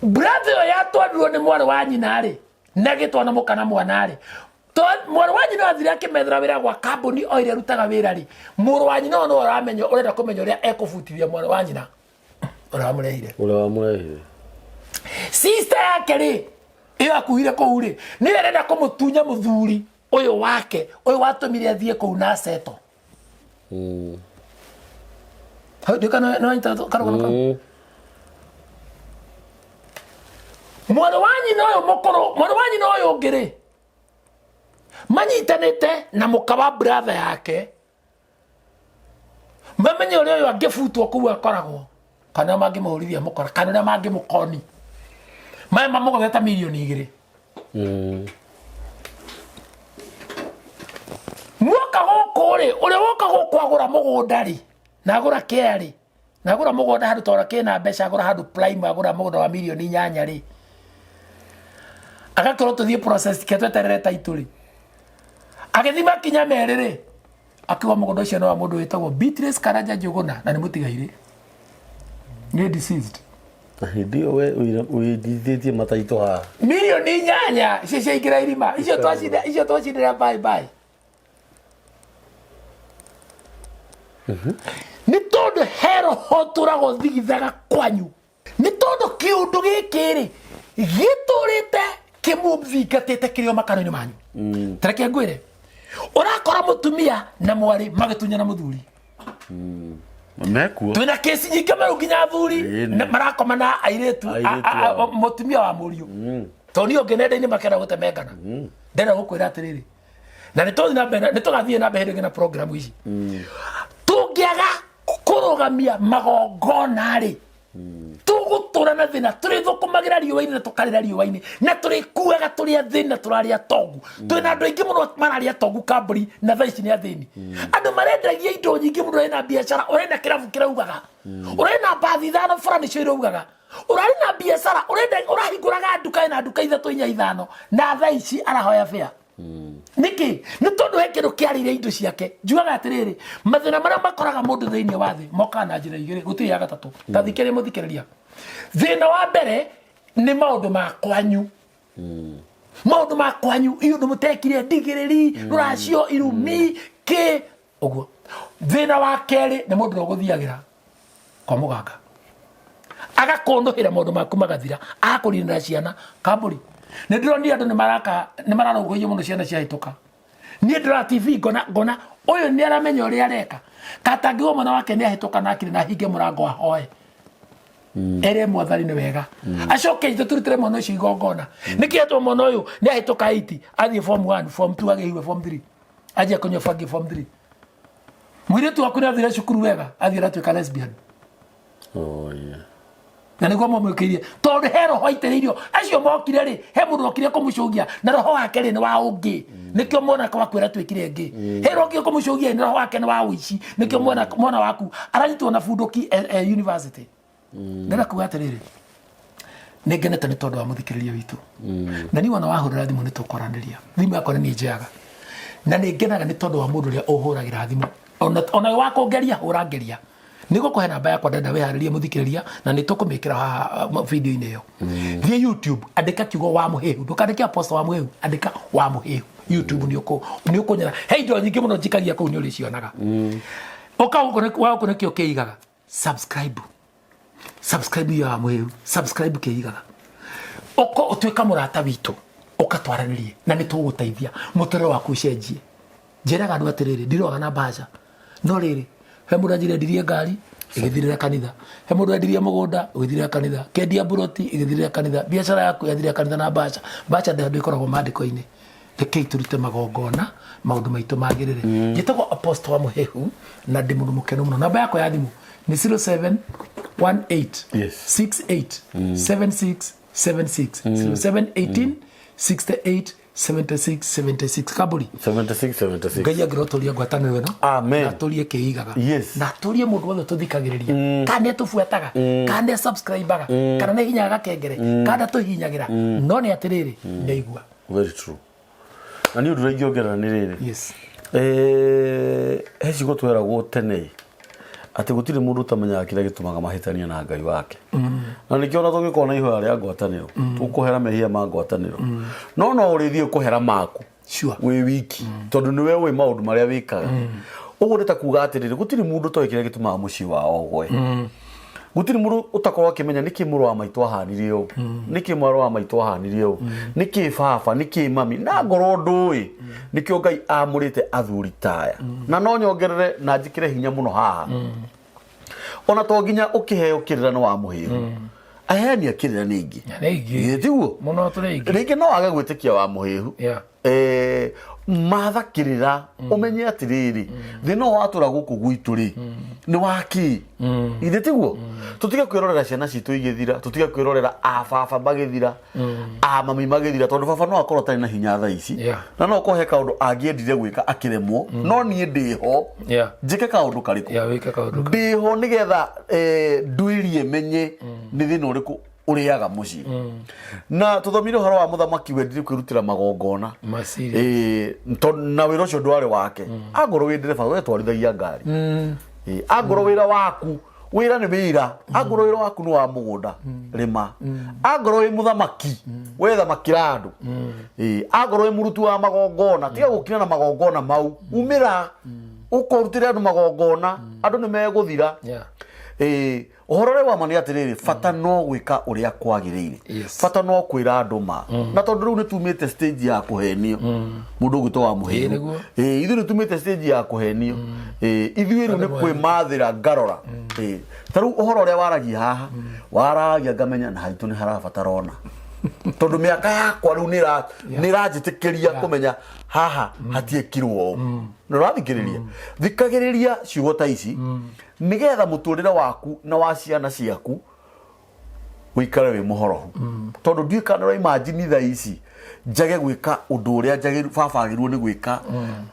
Brother ĩyo yatwarirwo nĩ mwarĩ wa nyina rĩ, na gĩtwa na mũka na mwana rĩ, mwarĩ wa nyina athire akĩmethera wĩra gwa kambuni o ĩrĩa ĩrutaga wĩra rĩ. Mũrũ wa nyina ũyũ nĩwe ũramenya, ũrenda kũmenya ũrĩa ekũbutithia mwarĩ wa nyina ũrĩa wamũrehire. Ũrĩa wamũrehire. Sister yake rĩ, ĩyo akuhire kũu rĩ, nĩyo ĩrenda kũmũtunya mũthuri ũyũ wake, ũyũ watũmire athiĩ kũu na aceto. Hau ndĩ kana nĩ wanyita karũgano kau? Mwarĩ wa nyina ũyũ mũkũrũ, mwarĩ wa nyina ũyũ ũngĩ rĩ, manyitanĩte na mũka wa brother yake, mamenye ũrĩa ũyũ angĩbutwo kũu akoragwo, kana mangĩmũhũrithia mũkora, kana ũrĩa mangĩmũkoni maya mamũgotheta mirioni 2. Muoka gũkũ rĩ, ũrĩa woka gũkũ agũra mũgũnda rĩ, na agũra kĩa rĩ, na agũra mũgũnda handũ tondũ kĩna mbeca, agũra handũ prime, agũra mũgũnda wa mirioni 8 rĩ, agakorwo tũthiĩ process ke tweterere taitũ rĩ, agĩthiĩ makinya merĩ rĩ, akiuga mũgũnda ũcio nĩ wa mũndũ wĩtagwo Beatrice Karanja Njũgũna, na nĩ mũtigairĩ, nĩ deceased. Na hĩndĩ ĩyo we wĩndithĩtie mataitũ haha. Mirioni 8 icio ciaingĩra irima, icio twacinda, icio twacindĩra bye bye. Nĩ tondũ he roho tũragwo thigithaga kwanyu, nĩ tondũ kĩũndũ gĩkĩ rĩ gĩtũrĩte kĩmũthingatĩte kĩrĩ o makano-inĩ manyu. Tareke ngwĩre, ũrakora mũtumia na mwarĩ magĩtunyana mũthuri. Mekuo. Twĩna kesi nyingĩ mũno, nginya athuri marakoma na airĩtu Airĩtu ao. Mũtumia wa mũriũ, tondũ niĩ ũngĩ nenda-inĩ makenda gũtemengana. Ndĩrenda gũkwĩra atĩrĩrĩ, na nĩ tũthiĩ na mbere, nĩ tũgathiĩ na mbere hĩndĩ ĩngĩ na program ici. Tũngĩaga kũrũgamia magongona rĩ, tũgũtũra na thĩna, tũrĩthũkũmagĩra riũa-inĩ na tũkarĩra riũa-inĩ, na tũrĩkuaga tũrĩ athĩni na tũrarĩa tongu. Twĩna andũ aingĩ mũno mararĩa tongu kambuni, na thaa ici nĩ athĩni. Andũ marendagia indo nyingĩ mũno, ena biacara, ũrena kĩrabu kĩraugaga, ũrena mbathi ithano bara nĩcio iraugaga, ũrarĩ na biacara, ũrenda ũrahingũraga nduka, ena nduka ithatũ, inya, ithano, na thaa ici arahoya bĩa. Nĩkĩ? Nĩ tondũ he kĩndũ kĩarĩire indo ciake. Njugaga atĩrĩrĩ, mathĩna marĩa makoraga mũndũ thĩinĩ wa thĩ mokaga na njĩra igĩrĩ, gũtirĩ ya gatatũ. Ta thikĩrĩria mũthikĩrĩria, thĩna wa mbere nĩ maũndũ ma kwanyu, maũndũ ma kwanyu, iũndũ mũtekire, ndigĩrĩri, rũracio, irumi, kĩ ũguo. Thĩna wa kerĩ nĩ mũndũ ũrĩa ũgũthiagĩra kwa mũganga agakũnũhĩra maũndũ maku magathira, agakũrinĩra ciana kambũri. Nĩ ndĩronire andũ nĩ maraka, nĩ mararũgũiyo mũno ciana ciahĩtũka. Niĩ ndĩrora TV ngona, ngona ũyũ nĩ aramenya ũrĩa areka, katangĩgwo mwana wake nĩ ahĩtũka na akire na ahinge mũrango, ahoe, ere Mwathani nĩ wega, acoke itũ tũrutĩre mwana ũcio igongona. Nĩkĩ atwo mwana ũyũ nĩ ahĩtũka 8, athiĩ form 1, form 2, agĩigue form 3, anjia kũnyua bangi form 3. Mũirĩtu waku nĩ athire cukuru wega, athiĩ aratuĩka lesbian. Oh, yeah. Na nĩguo mamwĩkĩirie, tondũ he roho aitĩrĩirio. Acio mokire rĩ, he mũndũ okire kũmũcũgia, na roho wake rĩ nĩ wa ũngĩ, nĩkĩo mwana waku aratuĩkire ngĩ. He roho okire kũmũcũgia, nĩ roho wake nĩ wa ũici, nĩkĩo mwana waku aranyitwo na bunduki e university. Ndĩrenda kuga atĩrĩrĩ, nĩ ngenete nĩ tondũ wa mũthikĩrĩria witũ, na niĩ wona wahũrĩra thimũ nĩ tũkwaranĩria. Thimũ yakwa nĩ niĩ njoyaga, na nĩ ngenaga nĩ tondũ wa mũndũ ũrĩa ũhũragĩra thimũ. Ona wakũngeria, hũra ngeria, nĩ gũkũhe namba yakwa. Ndenda wĩharĩrie mũthikĩrĩria, na nĩ tũkũmĩkĩra haha video-inĩ ĩyo. Thiĩ YouTube, andĩka kiugo wa mũhĩhu, ndũkandĩke Apostle wa mũhĩhu, andĩka wa mũhĩhu YouTube, nĩ ũkũnyona he indo nyingĩ mũno njikagia kũu, nĩ ũrĩcionaga. Ũka gũkũ wa gũkũ nĩkĩo kĩigaga subscribe, subscribe ya mũhĩhu, subscribe kĩigaga ũko ũtuĩka mũrata witũ, ũkatwaranĩrie na nĩ tũgũteithia mũtũrĩre waku ũcenjie. Njĩraga andũ atĩrĩrĩ, ndiroga na mbaca, no rĩrĩ, he mũndũ anjĩra endirie ngari ĩgĩthirĩra kanitha, he mũndũ endirie mũgũnda ũgĩthirĩra kanitha, kendia mburoti ĩgĩthirĩra kanitha, biacara yaku yathirĩra kanitha na mbaca. Mbaca ndĩ handũ ĩkoragwo maandĩko-inĩ. Rekei tũrute magongona, maũndũ maitũ magĩrĩre. Njĩtagwo Apostle wa Mũhehu na ndĩ mũndũ mũkenu mũno. Namba yakwa ya thimũ nĩ 0718 68 76 76, 0718 68 76 76. Kambũri. 76 76. Ngai angĩrotũria ngwatanĩro ĩno. Amen. Na atũrie kĩigaga. Yes. Na atũrie mũndũ wothe tũthikagĩrĩria, kana nĩ atũbuataga, kana nĩ subscribaga, kana nĩ hinyaga gakengere, kana ndatũhinyagĩra, no nĩ atĩrĩrĩ, nĩ aigua. Very true. Na nĩ ũndũ ũrĩa ingĩongerera nĩ rĩrĩ. He ciugo tweragwo tene atĩ gũtirĩ mũndũ ũtamenyaga kĩrĩa gĩtũmaga mahĩtania na Ngai wake. Na nĩkĩo ona tũngĩkorwo na ihoya rĩa ngwatanĩro, tũkũhera mehia ma ngwatanĩro, no ũrĩthiĩ kũhera maku wĩ wiki, tondũ nĩwe ũĩ maũndũ marĩa wĩkaga. Ũguo nĩ ta kuga atĩrĩrĩ, gũtirĩ mũndũ ũtoĩ kĩrĩa gĩtũmaga mũciĩ wao ũgwe. Gũtirĩ mũndũ ũtakorwo akĩmenya nĩkĩ mũrũ wa maitũ ahanire ũũ, nĩkĩ mwarĩ wa maitũ ahanire ũũ, nĩkĩ baba, nĩkĩ mami, na ngorwo ndũĩ. Nĩkĩo Ngai amũrĩte athuri taya. Na no nyongerere na njĩkĩre hinya mũno haha, ona to nginya ũkĩheo kĩrĩra nĩ wa mũhĩhu. Aheani a kĩrĩra nĩ aingĩ. Nĩ aingĩ. Ĩ, tiguo? Mũno tũrĩ aingĩ. Rĩngĩ no age gwĩtĩkia wa mũhĩhu. Matha kĩrĩra, ũmenye atĩrĩrĩ, thĩna ũyũ watũra gũkũ gwitũ rĩ, nĩ wa kĩ? Ithe tiguo? Tũtige kwĩrorera ciana citũ igĩthira, tũtige kwĩrorera a baba magĩthira, a mami magĩthira, tondũ baba no akorwo atarĩ na hinya thaa ici, na no akorwo he kaũndũ angĩendire gwĩka akĩremwo, no niĩ ndĩho njĩke kaũndũ karĩkũ? Yeah, wĩke kaũndũ. Ndĩho nĩgetha nduĩrie menye nĩ thĩna ũrĩkũ ũrĩaga mũciĩ. Na tũthomire ũhoro wa mũthamaki wendire kwĩrutĩra magongona. Masiri. Na wĩra ũcio ndwarĩ wake. Angorwo wĩ ndereba, we twarithagia ngari. Angorwo wĩra waku, wĩra nĩ wĩra. Angorwo wĩra waku nĩ wa mũgũnda, rĩma. Angorwo wĩ mũthamaki, we thamakĩra andũ. Angorwo wĩ mũruti wa magongona, tiga gũkira na magongona mau, umĩra ũkorutĩre andũ magongona, andũ nĩ megũthira. Ũhoro ũrĩa wa ma nĩ atĩrĩrĩ, bata no gwĩka ũrĩa kwagĩrĩire. Bata no kwĩra andũ ma. Na tondũ rĩu nĩ tumĩte stage ya kũhenio, mũndũ ũgwĩtwo wa mũhĩru. Nĩguo. Ithuĩ nĩ tumĩte stage ya kũhenio. Ithuĩ rĩu nĩ kwĩmathĩra ngarora. Ta rĩu ũhoro ũrĩa waragia haha, waragia ngamenya na haitũ nĩ harabatara ona, tondũ mĩaka yakwa rĩu nĩ ĩranjĩtĩkĩria kũmenya haha hatiĩkirwo ũũ. Nĩ ũrathikĩrĩria, thikagĩrĩria ciugo ta ici nĩgetha mũtũrĩre waku na wa ciana ciaku ũikare wĩ mũhorohu, tondũ ndiũĩ kana ũraimagine thaa ici njage gwĩka ũndũ ũrĩa njagĩrĩirwo baba agĩrĩirwo nĩ gwĩka,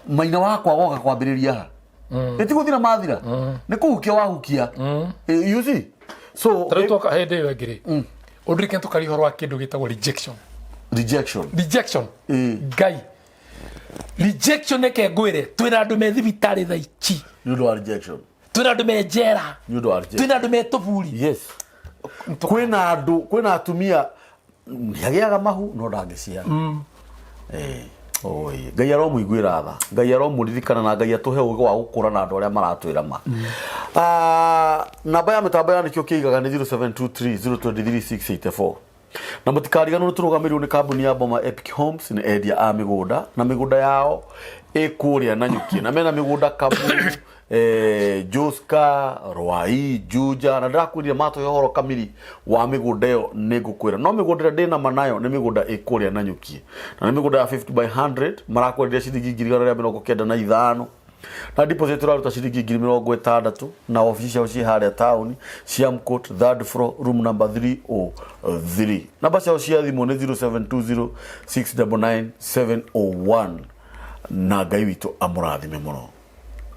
maina wakwa goka kwambĩrĩria ha ĩtigũthira mathira nĩ kũhukia wahukia. You see, so Tarĩu twoka hĩndĩ ĩyo ĩngĩ rĩ, ũndirikane tũkaria ũhoro wa kĩndũ gĩtagwo rejection. Rejection. Rejection. Ngai, rejection, reke ngwĩre, twĩna andũ me thibitarĩ thaa ici Nĩ ũndũ wa rejection. Twĩna andũ me njera. Nĩ ũndũ wa rejection. Twĩna andũ me tũburi. Yes, kwĩna andũ, kwĩna atumia nĩagĩaga mahu no ndangĩciara. Oi, Ngai aromũiguĩra tha, Ngai aromũririkana, na Ngai atũhe ũgĩ wa gũkũra na andũ arĩa maratwĩra ma. Namba ya mĩtambo ya nĩkĩo kĩigaga nĩ 0723 023 684, na mũtikariganĩrwo tũrũgamĩrĩirwo nĩ kambuni ya Boma Epic Homes. Nĩ endia a mĩgũnda, na mĩgũnda yao ĩ kũrĩa Nanyuki, na mena mĩgũnda Kaburu, Joska, Rwai, Juja, na ndĩrakwĩrire matũhe ũhoro kamiri wa mĩgũnda ĩyo nĩ ngũkwĩra. No mĩgũnda ĩrĩa ndĩna ma nayo nĩ mĩgũnda ĩ kũrĩa Nanyuki, na nĩ mĩgũnda ya 50 by 100. Marakwenderia ciringi 195,000, na deposit ũraruta ciringi 60,000. Na obici ciao ciĩ harĩa taũni, Siam Court, third floor, room number 303. Namba ciao cia thimũ nĩ 0720 699 701. Na Ngai witũ amũrathime mũno.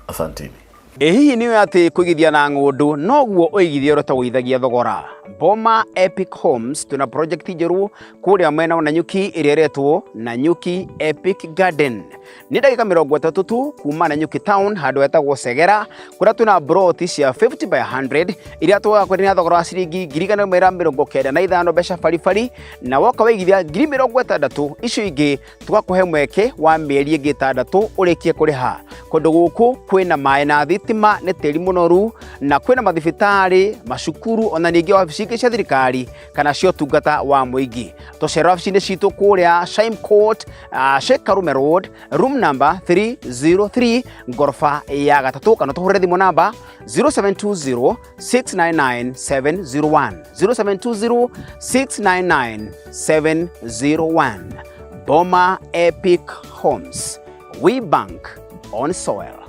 Asanteni. Ĩ hihi nĩ ũĩ atĩ kũigithia na ng'ũndũ noguo ũigithia ũrĩa ũtagũithagia thogora? Boma Epic Homes twĩna project njerũ kũrĩa mwena wa Nanyuki ĩrĩa ĩretwo Nanyuki Epic Garden. Nĩ ndagĩka 30 tu kuma Nanyuki town, handũ hetagwo Segera, kũrĩa twĩna broti cia 50 by 100 iria tũgakwenderia na thogora wa ciringi 195,000 mbeca baribari, na woka waigithia 60,000, icio ingĩ tũgakũhe mweke wa mĩeri ĩngĩ 6 ũrĩkie kũrĩha. Kũndũ gũkũ kwĩna maĩ na thitima, nĩ tĩri mũnoru, na kwĩna mathibitarĩ, macukuru, ona ningĩ wabici ingĩ cia thirikari kana cia ũtungata wa mũingĩ. Tũcera wabici-inĩ citũ kũrĩa Shime Court, Sheikh Karume Road, room number 303, ngoroba ya gatatũ, kana tũhũrĩre thimũ namba 0720 699 701, 0720 699 701. Boma Epic Homes, we bank on soil.